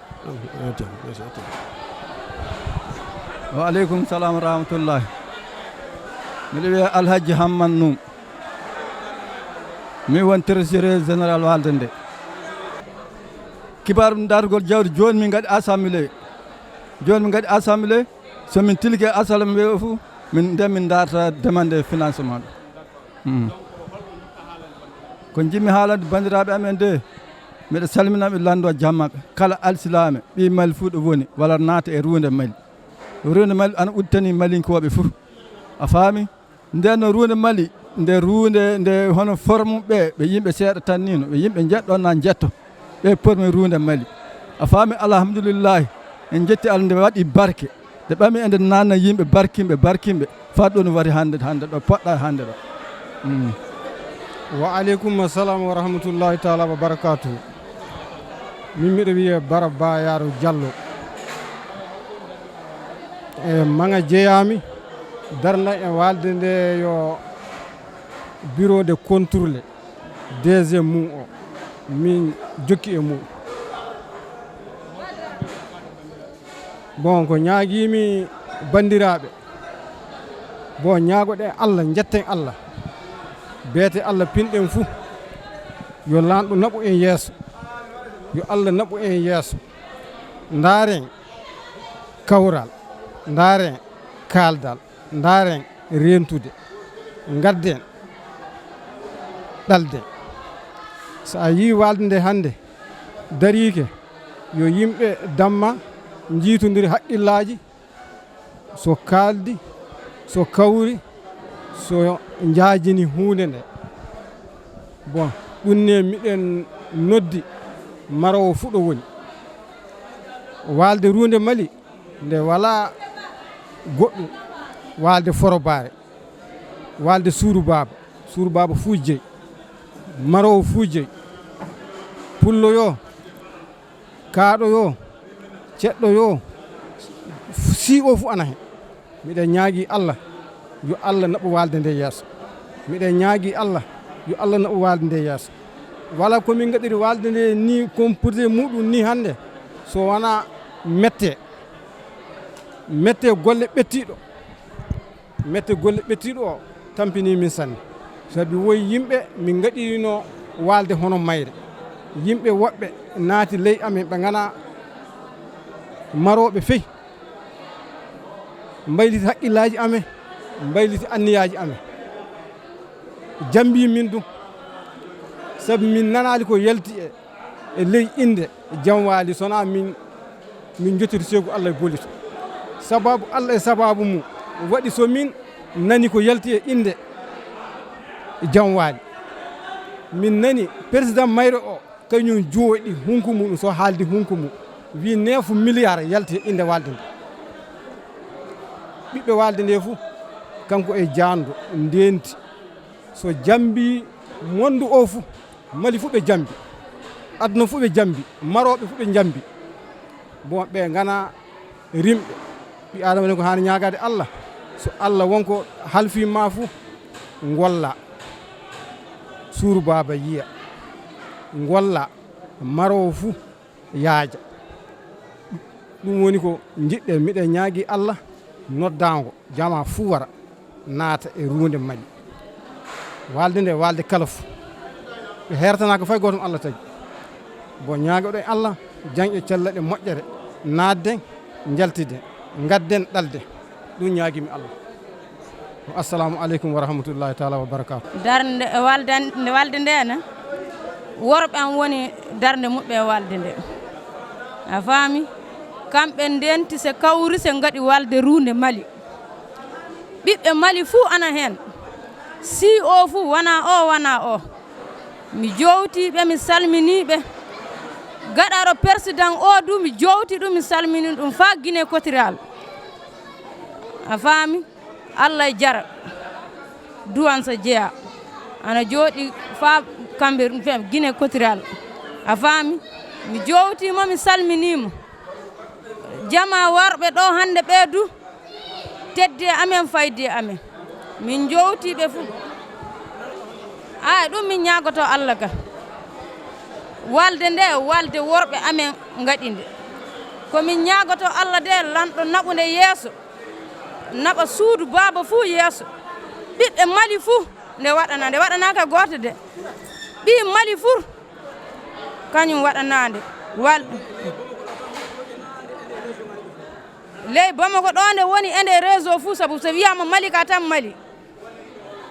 Wa aleykum salam wa rahmatullahi. Miɗo wiyee Alhaji Hamman Num. Mi won trésorier général waalde nde. Kibaaru dargol jawdi, jooni min ngaɗi assemblée. Jooni min ngaɗi assemblée. So min tilike assemblée o fof, min nden min darta demande financement. Hmm. Ko njiɗmi haalande banndiraaɓe amen de, miɗo salmina ɓe, lanndo jammaɓe. Kala alsilaame, ɓii Mali fuu ɗo woni, walla naata e ruunde Mali. Ruunde Mali ana udditanii Malinkooɓe fof. A faami? Nden no ruunde Mali, nde ruunde, nde hono forme ɓe, ɓe yimɓe seeɗa tan ni no, ɓe yimɓe njeɗɗo na njetto. Ɓe pormi ruunde Mali. A faami, alhamdulillahi, en jetti Allah, nde waɗi barke. Nde ɓami, ende nanna yimɓe barkinɓe, barkinɓe, faa ɗo no wari hannde, hannde ɗo poɗɗa hannde ɗo. Mm. Wa aleykum salam wa rahmatullahi taala wa barakatuh. Min miɗo wiyee Bara Bayaro Diallo. E maŋa jeyaami, darnda e waalde nde yo bureau de contrôle, D G mum o, min jokki e mum. Bon, ko ñaagiimi banndiraaɓe, bon, ñaagoɗen Allah, njetten Allah, beete Allah pinɗen fuu, yo Laamɗo naɓu en yeeso, yo Allah naɓu en yeeso. Ndaaren kawral, ndaaren kaaldal, ndaaren reentude, ngadden ɗalden. So a yii waalde nde hannde dariike, yo yimɓe damma, njiitondiri haqqillaaji, so kaaldi, so kawri, so njaajini huunde nde. Bon, ɗum ne miɗen noddi maroowo fuu ɗo woni. Waalde ruunde Mali, nde walaa goɗɗum, waalde forobaare, waalde suudu baaba, suudu baaba fuu jeyi, maroowo fuu jeyi, pullo yo, kaaɗo yo, ceɗɗo yo, siiɓo fuu ana hen. Miɗen ñaagii Allah, yo Allah naɓu waalde nde yeeso. Miɗen ñaagii Allah, yo Allah naɓu waalde nde yeeso. Wala ko min ngaɗiri waalde nde ni, comporte muɗum ni hannde, so wonaa mette, mette golle ɓettiiɗo, mette golle ɓettiiɗo o tampinii min sanne. Sabi woy yimɓe min ngaɗirino waalde hono mayre. Yimɓe woɓɓe naati ley amen, ɓe nganaa marooɓe fey. Mbayliti haqqillaaji amen, mbayliti anniyaaji amen. Jambii min ɗum, sabu min nanaali ko yalti e, e ley innde Janwaali, so wonaa min, min njottiri seegu Allah e bollito. Sababu Allah e sababu mum waɗi so min nani ko yalti e innde Janwaali. Min nani président mayre o, kañum jooɗi hunko mum, so haaldi hunko mum, wi neuf milliards yalti e innde waalde nde. Ɓiɓɓe waalde nde fof, kanko e jaanɗo ndenti. So jambi mondu o fof, Mali fof ɓe jambi, aduna fof ɓe jambi, marooɓe fof ɓe jambi. Bon, ɓe ngana rimɓe. Ɓi Aadama ne ko haani ñaagaade Allah. So Allah won ko halfii ma fof, ngolla. Suuru baaba yiya. Ngolla. Maroowo fof yaaja. Ɗum woni ko njiɗɗen. Miɗen ñaagii Allah noddaango, jamaa fuu wara, naata e ruunde Mali. Waalde nde, waalde kala fof. Ɓe heertanaaka fay gooto mo Allah tagi. Bon, ñaagoɗen Allah, jam e cellal e moƴƴere, naatden, njaltiden, ngadden ɗalde. Ɗum ñaagimi Allah. Assalamu aleykum wa rahmatullahi taala wa barakatuh. Darnde, walde, nde walde nde na, worɓe am woni darnde muɓɓe e walde nde. A faami? Kamɓe ndenti se kawri se ngaɗi walde ruunde Mali. Ɓiɓɓe Mali fuu ana heen. Si o fuu wona o, wona o. Mi jowtii ɓe, mi salminii ɓe. Gaɗaɗo persidan o du, mi jowtii ɗum, mi salminii ɗum faa Guinée Equatorial. A faami? Allah e jara. Duwansa jeya. Ana jooɗi faa Cambérène, Guinée Equatorial. A faami? Mi jowtii mo, mi salminii mo. Jama worɓe ɗo hannde ɓee du, teddi e amen, faydi e amen. Min jowtii ɓe fuu. Ay, ɗum min ñaagoto Allah ka. Walde nde, walde worɓe amen ngaɗi nde. Ko min ñaagoto Allah de, lanɗo naɓu nde yeeso. Naɓa suudu baaba fuu yeeso. Ɓiɓɓe Mali fuu nde waɗana, nde waɗanaaka gooto de. Ɓii Mali fuu kañum waɗanaande. Wal-, ley Bamako ɗo nde woni e nde réseau fuu, sabu so wiyaama Mali ka tan Mali.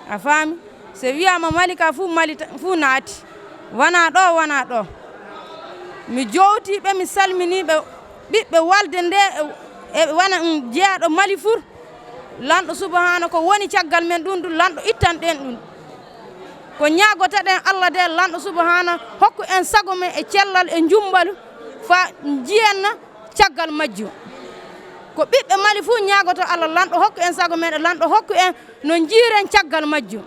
A faami? So wiyaama Mali ka fuu Mali ta-, fuu naati. Wona ɗo, wona ɗo. Mi jowtii ɓe, mi salminii ɓe, ɓiɓɓe walde nde e, e wona, mm, jeyaaɗo Mali fuu. Lanɗo subhaana ko woni caggal men ɗum, ɗum lanɗo ittan ɗen ɗum. Ko ñaagotoɗen Allah de, lanɗo subhaana hokku en sago men e cellal e njumbalu fa njiyenna caggal majjum. Ko ɓiɓɓe Mali fuu ñaagoto Allah, lanɗo hokku en sago men, lanɗo hokku en no njiiren caggal majjum.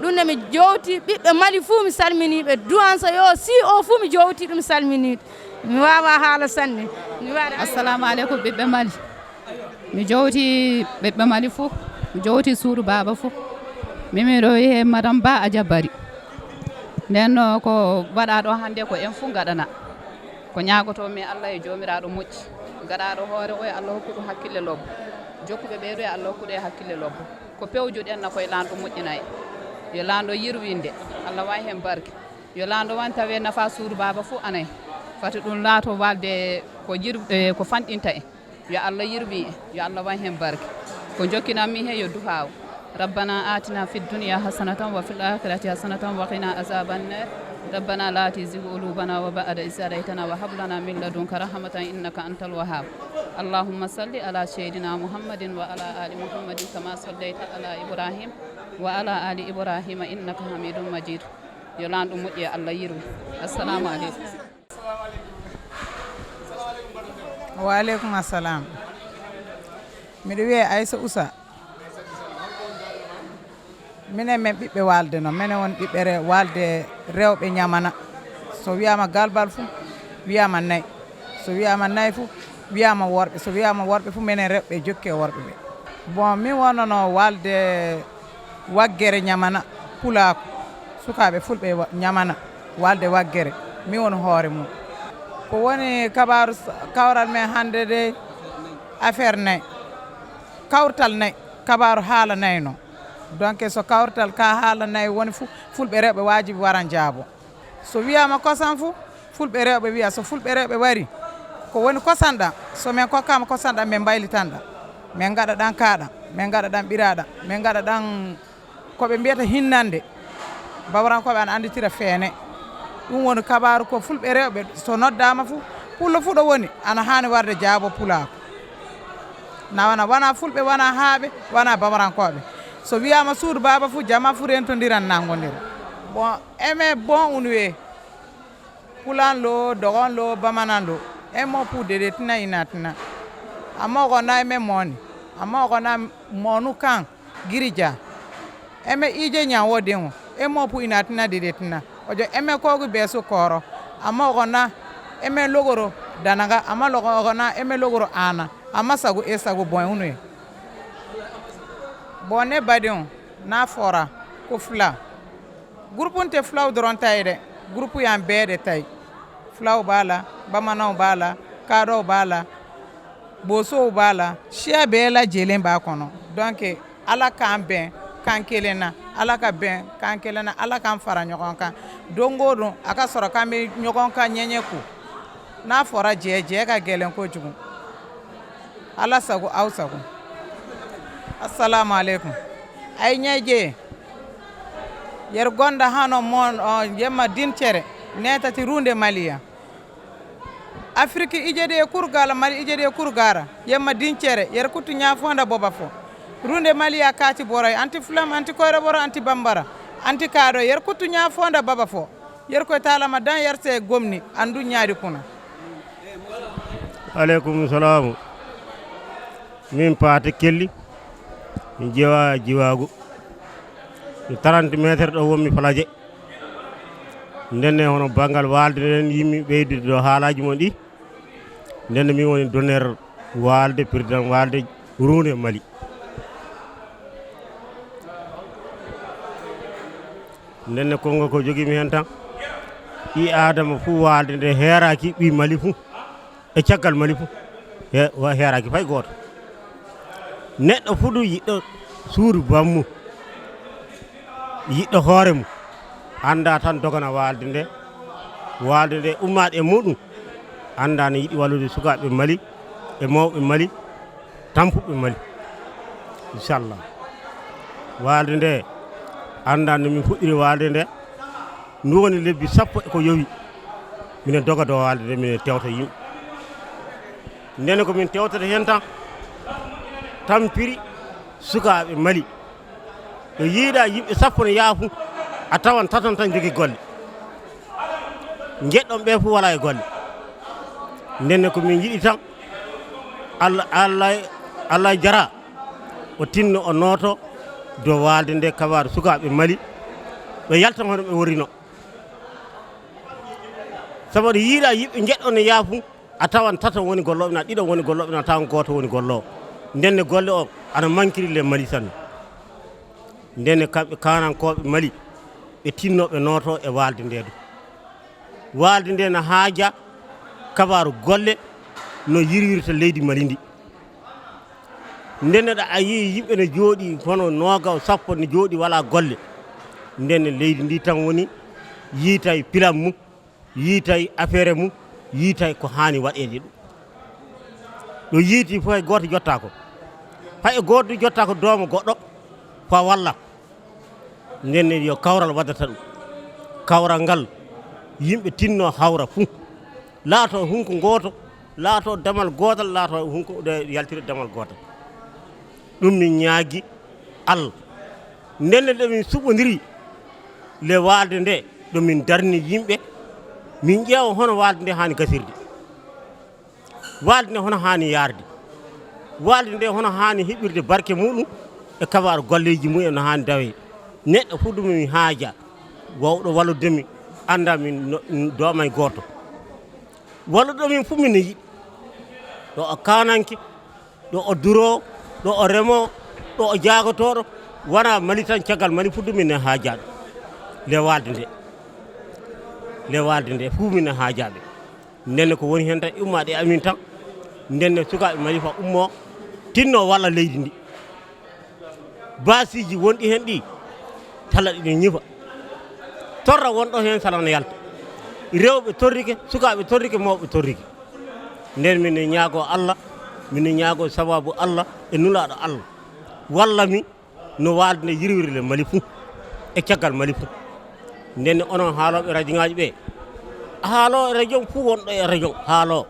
Ɗum ne mi jowti ɓiɓɓe Mali fuu, mi salminii ɓe. Duwansa yo si o fuu mi jowti ɗum, mi salminii ɓe. Mi waawaa haala sanne. Mi waɗa Assalamu aleykum ɓiɓɓe Mali. Mi jowti ɓiɓɓe Mali fuu. Mi jowti suudu baaba fuu. Min miɗo wiyee Madame Ba Aja Bari. Nden no ko waɗaa ɗo hannde ko en fuu ngaɗana. Ko ñaagotoo mi Allah e Joomiraaɗo moƴƴi. Gaɗaaɗo hoore o e Allah hokku ɗum hakkille lobbo. Jokkuɓe ɓee ɗo e Allah hokku ɗum e hakkille lobbo. Ko pewjuɗen na koye Laanɗo moƴƴina en. Yo Laanɗo yirwinde. Allah waɗ heen barke. Yo Laanɗo waɗ tawe nafa suudu baaba fuu ana en. Fati ɗum laato walde ko yir-, eh, ko fanɗinta en. Yo Allah yirwin en, yo Allah waɗ heen barke. Ko jokkinan mi heen yo duhaaw. ربنا آتنا في الدنيا حسنة وفي الآخرة حسنة وقنا عذاب النار. ربنا لا تزغ قلوبنا بعد إذ هديتنا وهب لنا من لدنك رحمة إنك أنت الوهاب. اللهم صل على سيدنا محمد وعلى آل محمد كما صليت على إبراهيم وعلى آل إبراهيم إنك حميد مجيد. Yo Laanɗo moƴƴu, yo Allah yirwin. Assalamu aleykum. Wa aleykum assalam. Miɗo wiyee Aysa Usa. Minen min ɓiɓɓe walde noon. Minen won ɓiɓɓe re-, walde rewɓe Ñamana. So wiyaama Galbal fu, wiyaama Nay. So wiyaama Nay fu, wiyaama worɓe. So wiyaama worɓe fu, minen rewɓe jokki e worɓe ɓe. Bon, min wonnono walde Waggere Ñamana, Pulaaku, sukaaɓe fulɓe wa-, Ñamana, walde Waggere, mi woni hoore mum. Ko woni kabaaru s-, kawral men hannde de, affaire Nay, kawtal Nay, kabaaru haala Nay noon. Donc, so kawtal ka haala Nay woni fu-, fulɓe rewɓe waajibi waran jaabo. So wiyaama kosam fu, fulɓe rewɓe wiya, so fulɓe rewɓe wari, ko woni kosam ɗam? So min kokkaama kosam ɗam, min mbaylitan ɗam. Min ngaɗa ɗam kaaɗam, min ngaɗa ɗam ɓiraaɗam, min ngaɗa ɗam ko ɓe mbiyata hinnande. Bawrankooɓe ana annditira feene. Ɗum woni kabaaru ko fulɓe rewɓe, so noddaama fu, pullo fu ɗo woni, ana haani warde jaabo pulaaku. Na wana, wana fulɓe, wana haaɓe, wana bamarankooɓe. So wiyaama suudu baaba fu, jama fu rentondiran nanngondira. Bon, eme bon un we. Pulan lo, dogon lo, bamanan lo. Emo pu dede tina ina tina. Amo gona eme moni. Amo gona monu kan. Girija. Eme ije ñan wo diŋo. Emo pu ina tina dede tina. Ojo eme kogu besu koro. Amo gona eme logoro danaga. Amo logo-, gona eme logoro ana. Amma sagu e sagu boy unu ye. Bon ne badiŋo na fora ko fula. Groupe nte fulaw doron tayi de. Groupe yan bee de tayi. Fulaw b'a la, bamananw b'a la, kaadɔw b'a la, bosow b'a la. Siya bɛɛ lajɛlen b'a kɔnɔ. Donc, Ala k'an bɛn kan kelen na, Ala ka bɛn kan kelen na, Ala k'an fara ɲɔgɔn kan. Don o don, a ka sɔrɔ k'an bɛ ɲɔgɔn ka ɲɛɲɛ ko. N'a fɔra jɛ, jɛ ka gɛlɛn kojugu. Ala sago, aw sago. Assalamu alaikum. Ay ɲɛje. Yer gonda hano mon, o, yemma din cere. Netati runde maliya. Afiriki ijede kurgala, Mali ijede kurgara. Yemma din cere, yer kutu ɲa fonda boba fo. Runde Mali a kaati boroy, anti fulam, anti koyro boro, anti bambara, anti kaado, yer kutu nya fonda baba fo. Yer koy tala ma dan yer se gomni, andu nyaadi kuna. Aleykum salamu. Min paate kelli, min jewa jiwagu. Mi trente metre ɗo wonmi plaje. Ndenne hono bangal walde nden yimmi ɓeydude ɗo haalaji mon ɗi. Ndenne min woni donner walde, président walde runde Mali. Ndenne konngol ko jogimi hen tan, ɓi adama fuu walde nde heeraki ɓi Mali fuu e caggal Mali fuu, he- wa- heeraki fay gooto. Neɗɗo fuu ɗum yiɗɗo suudu bammu, yiɗɗo hoore mum, annda tan dogana walde nde. Walde nde ummaade e muɗum, annda ne yiɗi wallude sukaaɓe Mali e mawɓe Mali, tampuɓe Mali. Inchallah, walde nde, annda no min fuɗɗiri walde nde. Ndu woni lebbi sappo e ko yowi, minen doga dow walde nde, minen tewta yimɓe. Ndene ko min tewtata heen tan, tampiri sukaaɓe Mali. Ɗo yiiɗa yimɓe sappo ne yaha fuu, a tawan taton tan jogii golle. Njeɗɗon ɓe fuu wala e golle. Ndenne ko min yiɗi tan, Allah, Allah, Allah jara, o tinno o nooto dow walde nde, kabaaru sukaaɓe Mali, ɓe yalta hono ɓe worrino. Sabu ɗo yiiɗa yimɓe njeɗɗon ne yaha fuu, a tawan tato woni gollooɓe, na ɗiɗo woni gollooɓe, na tawan gooto woni golloowo. Ndenne golle o ana mankiri le Mali sanne. Ndenne kamɓe kaanankooɓe Mali, ɓe tinno ɓe nooto e walde nde ɗo. Walde nde na haaja kabaaru golle no yirwirta leydi Mali ndi. Ndenne ɗo a yii yimɓe ne jooɗi hono noogaw, sappo ne jooɗi wala golle. Ndenne leydi ndi tan woni yiitay pilam mum, yiitay affaire mum, yiitay ko haani waɗeede ɗum. Ɗo yiiti fof hay gooto jottaako. Hay e gooto jottaako dooma goɗɗo fa walla. Ndenne yo kawral waddata ɗum. Kawral ngal yimɓe tinno hawra fuu. Laato hunko gooto, laato damal gootal, laato hunko ɗe yaltira damal gootal. Ɗum min ñaagi Allah. Ndenne ɗo min suɓondiri le walde nde, ɗo min darni yimɓe, min ƴeewa hono walde nde haani gasirde. Walde nde hono haani yaarde. Walde nde hono haani heɓirde barke muɗum e kabaaru golleeji mumen no haani dawee. Neɗɗo fuu ɗum min haaja. Wawɗo wallude min, annda min no- dooma e gooto. Walluɗo min fuu min ne yiɗi. Ɗo o kaananke, ɗo o duroowo, ɗo o remoowo, ɗo o jaagotooɗo, wona Mali tan, caggal Mali fuu ɗum min ne haajaaɓe. Le walde nde, le walde nde fuu min ne haajaaɓe. Ndenne ko woni heen tan ummaade e amin tan, ndenne sukaaɓe Mali fa ummoo, tinno walla leydi ndi. Baasiiji wonɗi heen ɗi, tala ɗiɗi ñifa. Torra wonɗo heen sala no yalta. Rewɓe torrike, sukaaɓe torrike, mawɓe torrike. Nden min ñaagoo Allah, min ñaagoo sababu Allah e nulaaɗo Allah. Walla mi no walde nde yirwiri le Mali fuu, e caggal Mali fuu. Nden onon haalooɓe rajoŋaaji ɓe, haaloo e rajoŋ fuu wonɗo e rajoŋ haaloo.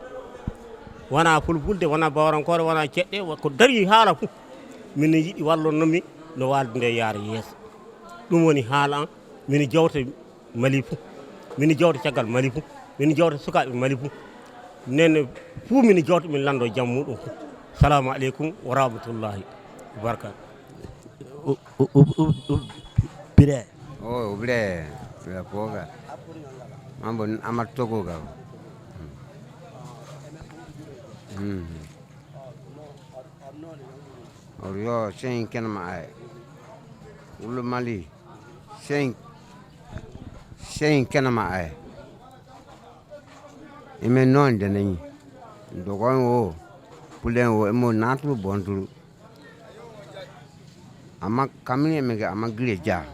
Wona fulfulde, wona bawarankoore, wona ceɗɗe, wa- ko darii haala fuu. Min yiɗi wallon no mi no walde nde yaara yeeso. Ɗum woni haala an, min jawta Mali fuu, min jawta caggal Mali fuu, min jawta sukaaɓe Mali fuu. Nden fuu min jawta min lanndo jam muɗum fuu. Salamu aleykum wa rahmatullahi wa barakatuh. U- u- u- u- u- Pire. Oh, ubire. Pire koga. Mambo amat togo ga. Hmm. Or yo sen kenama ay. Wulu Mali. Sen sen kenama ay. Ime non de nañi. Dogon wo. Pulen wo emo natu bontulu. Amma kamini eme ga amma gire ja.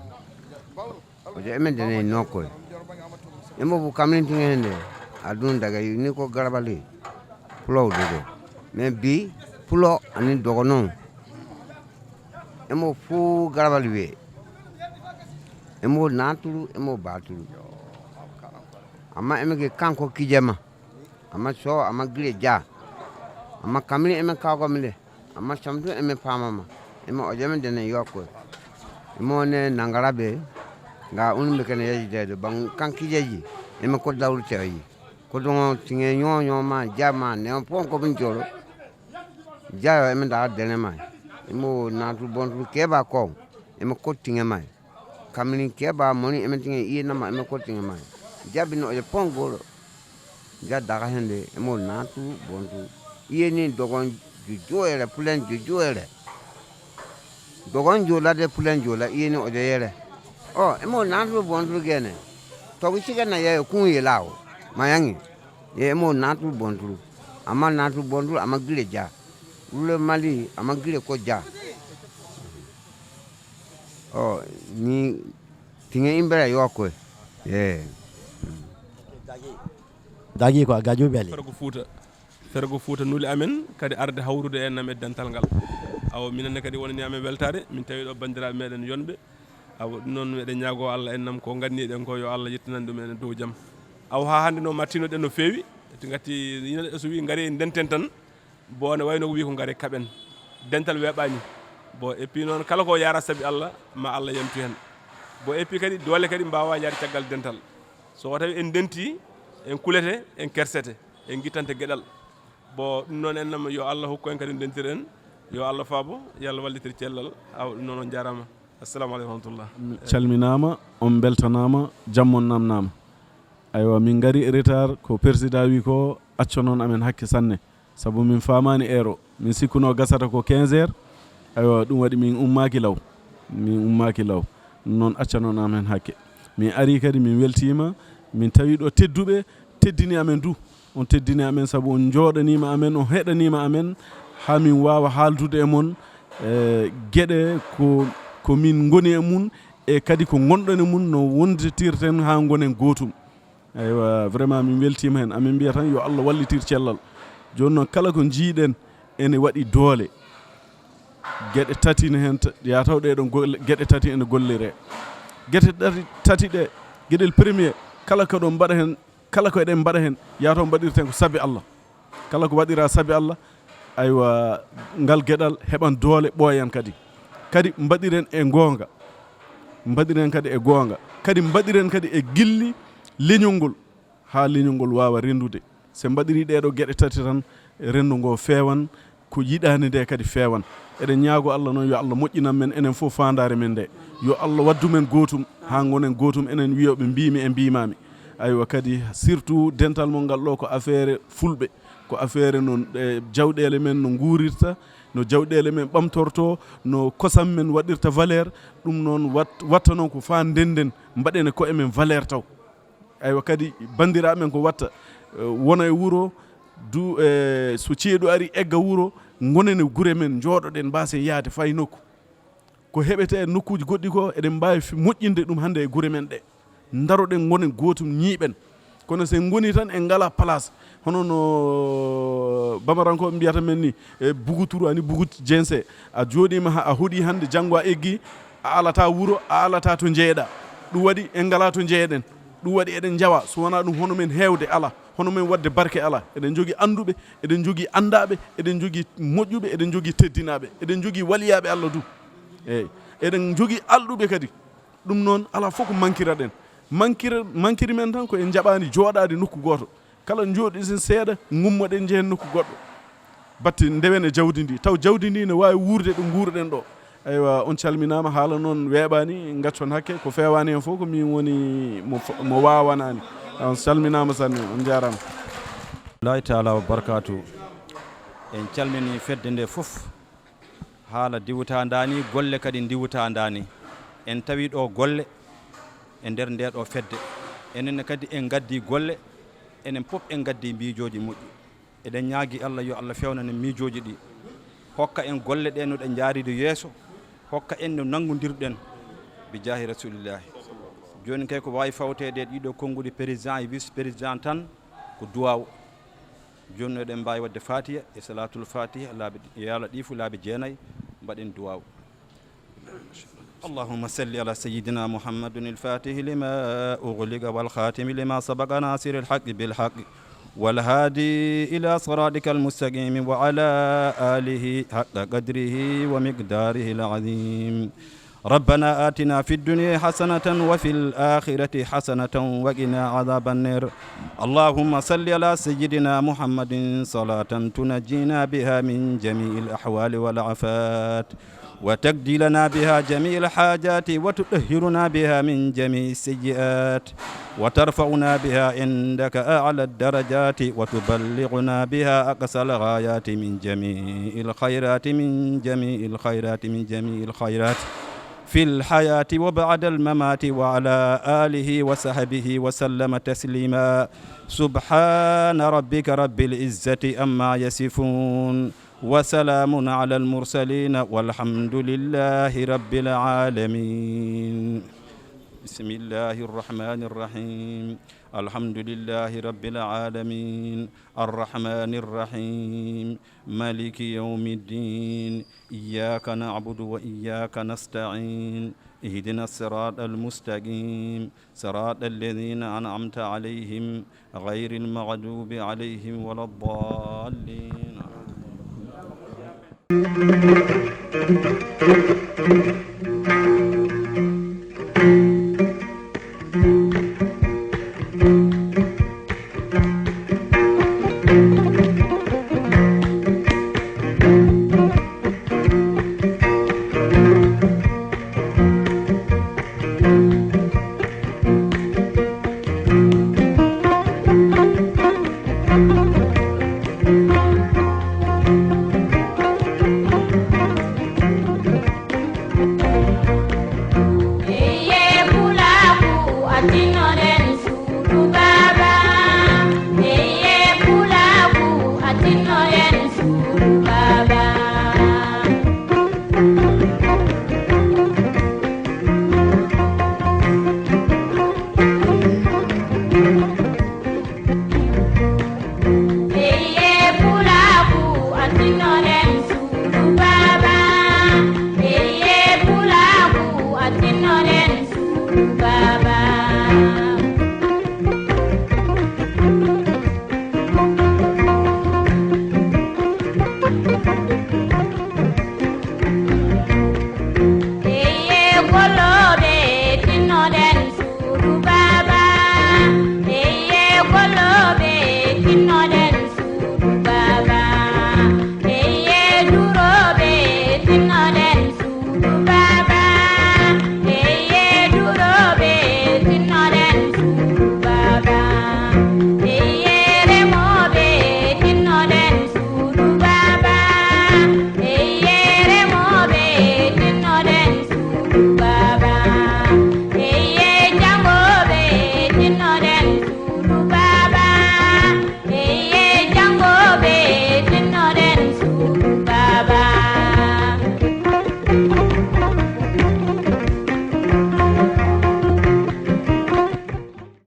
Ojo eme de nañi nokoy. Emo bu kamini tinge hende. Adun daga ni ko garabali. Pulo dogo. Men bi pulo ani dogo non. Emo fu garabali we. Emo natulu emo batulu. Amma eme ke kanko kijema. Amma so amma gire ja. Amma kamini eme kago minde. Amma samtu eme pamama. Ema ojeme dene yokko. Emo ne nangarabe. Nga unumbe kene yeji dedo. Bang kanki yeji. Ema ko dawru te yi. Ko dongo tinge nyo nyo ma jama ne pon ko bin joro. Jayo ema da dene mai. Emo natu bontu keba ko. Ema ko tinge mai. Kamini keba moni ema tinge iye nama ema ko tinge mai. Jabi no oje pon goro. Ja daga hende emo natu bontu. Iye ni dogon juju ere pulen juju ere. Dogon jola de pulen jola iye ni oje yere. O emo natu bontu gene. Togi chike na yayo kun ye lao. Mayangi. Ye emo natu bontu. Ama natu bontu ama gire ja. Ule mali ama gire ko ja. O ni tinge imbere yo ko. Ye. Dagi ko a gajo bele. Fergo Fuuta. Fergo Fuuta nuli amen kadi arde hawrude en nam e dental ngal. Awa minen ne kadi wonani amen weltaare min tawi ɗo banndiraaɓe meɗen yonɓe. Awa ɗum noon meɗen ñaago Allah en nam ko ganniɗen ko yo Allah yettinan ɗum en dow jam. Awa ha hannde no mattinoɗen no feewi. Ti gatti yino so wi ngari en denten tan. Bo ne wayno ko wi ko ngare kaɓen dental weɓani. Bo et puis noon kala ko yara saabi Allah ma Allah yantu hen. Bo et puis kadi doole kadi mbawa yaade caggal dental. So tawi en denti en kulete en kersete en guittante gueɗal. Bo ɗum noon en nam yo Allah hokku en kadi dentiren. Yo Allah faabo yo Allah wallitir cellal. Awa ɗum noon on jarama. Assalamu aleykum wa rahmatullah. Calminama, on beltanama, jammon namnama. Aywa min gari e retard ko président wi ko acca noon amen hakke sanne. Sabu min faamaani eero, min sikkuno gasata ko quinze heures. Aywa ɗum waɗi min ummaaki law. Min ummaaki law. Noon acca noon amen hakke. Min ari kadi min weltiima, min tawi ɗo tedduɓe teddini amen du. On teddini amen sabu on njooɗaniima amen, on heɗaniima amen haa min waawa haaldude e mon e geɗe ko ko min ngoni e mum e kadi ko ngonɗon e mum no wonditirten haa ngonen gootum. Eywa vraiment min weltiima heen amin mbiya tan yo Allah wallitir cellal. Jooni noon kala ko njiiɗen ene waɗi doole geɗe tati ne heen, yataw ɗee ɗoon geɗe tati ene golliree. Geɗe tati ɗe geɗel premier kala ko ɗoon mbaɗa heen kala ko eɗen mbaɗa heen yataw mbaɗirten ko sabi Allah. Kala ko waɗira sabi Allah aywa ngal geɗal heɓan doole ɓooyan kadi. Kadi mbaɗiren e goonga. Mbaɗiren kadi e goonga. Kadi mbaɗiren kadi e gilli leñol ngol haa leñol ngol waawa renndude. So en mbaɗirii ɗee ɗoo geɗe tati tan renndo ngoo feewan. Ko yiɗaani nde kadi feewan. Eɗen ñaago Allah noon yo Allah moƴƴinan men enen fof faandaare men nde. Yo Allah waddu men gootum haa ngonen gootum enen wiyooɓe mbiimi e mbiimaami. Aywa kadi surtout dental mon ngal ɗoo ko affaire fulɓe. Ko affaire no jawɗeele men no nguurirta, no jawɗeele men ɓamtortoo, no kosam men waɗirta valeur. Ɗum noon watta noon ko faa ndennden mbaɗen e koye men valeur taw. Aywa kadi banndiraaɓe men ko watta wona e wuro du e so ceeɗu ari egga wuro ngonen e gure men njooɗoɗen mbaasen yahde fay nokku. Ko heɓete e nokkuuji goɗɗi ko eɗen mbaawi moƴƴinde ɗum hannde e gure men ɗe. Ndaroɗen ngonen gootum ñiiɓen. Kono so en ngonii tan en ngalaa place hono no bamarankooɓe mbiyata men ni e buguturu ani bugut jense a jooɗiima a hoɗii hannde janngo a eggii a alataa wuro a alataa to njeeyɗaa. Ɗum waɗi en ngalaa to njeeyɗen. Ɗum waɗi eɗen njawa so wonaa ɗum hono men heewde alaa, hono men waɗde barke alaa. Eɗen njogii annduɓe, eɗen njogii anndaaɓe, eɗen njogii moƴƴuɓe, eɗen njogii teddinaaɓe, eɗen njogii waliyaaɓe Allah du. Eeyi, eɗen njogii alɗuɓe kadi. Ɗum noon alaa fof ko mankiraɗen. Mankira mankiri men tan ko en njaɓaani jooɗaade nokku gooto. Kala njooɗiɗen seeɗa ngummoɗen njehen nokku goɗɗo. Batte ndewen e jawdi ndi taw jawdi ndi ne waawi wuurde ɗo nguurɗen ɗo. Eywa on calminaama haala noon weeɓaani gaccon hakke ko feewaani heen fof ko miin woni mo mo waawanaani. On calminaama sanne on njaaraama. Lahi taala wa barkatu. En calmini fedde nde fof. Haala diwta ndaani golle kadi ndiwta ndaani. En tawi ɗo golle e nder nde ɗo fedde. Enen kadi en ngaddi golle enen pop en ngaddi miijooji moƴƴi. Eɗen ñaagi Allah yo Allah fewnan en miijooji ɗi. Hokka en golle ɗe no ɗe njaaride yeeso. Hokka en no nanngondirɗen bi jaahi rasulillahi. Jooni kay ko waawi fawteede e ɗiɗo konnguɗi président e vice président tan ko duwaaw. Jooni no eɗen mbaawi waɗde fatiha e salatul fatiha laabi e yaala ɗi fof laabi jeenayi mbaɗen duwaaw. اللهم صل على سيدنا محمد الفاتح لما أغلق والخاتم لما سبق ناصر الحق بالحق والهادي إلى صراطك المستقيم وعلى آله حق قدره ومقداره العظيم. ربنا آتنا في الدنيا حسنة وفي الآخرة حسنة وقنا عذاب النار. اللهم صل على سيدنا محمد صلاة تنجينا بها من جميع الأحوال والعفات، وتقضي لنا بها جميع الحاجات، وتطهرنا بها من جميع السيئات، وترفعنا بها عندك أعلى الدرجات، وتبلغنا بها أقصى الغايات من جميع الخيرات، من جميع الخيرات، من جميع الخيرات في الحياة وبعد الممات، وعلى آله وصحبه وسلم تسليما. سبحان ربك رب العزة عما يصفون، وسلام على المرسلين، والحمد لله رب العالمين. بسم الله الرحمن الرحيم. الحمد لله رب العالمين. الرحمن الرحيم. مالك يوم الدين. إياك نعبد وإياك نستعين. اهدنا الصراط المستقيم. صراط الذين أنعمت عليهم غير المغضوب عليهم ولا الضالين.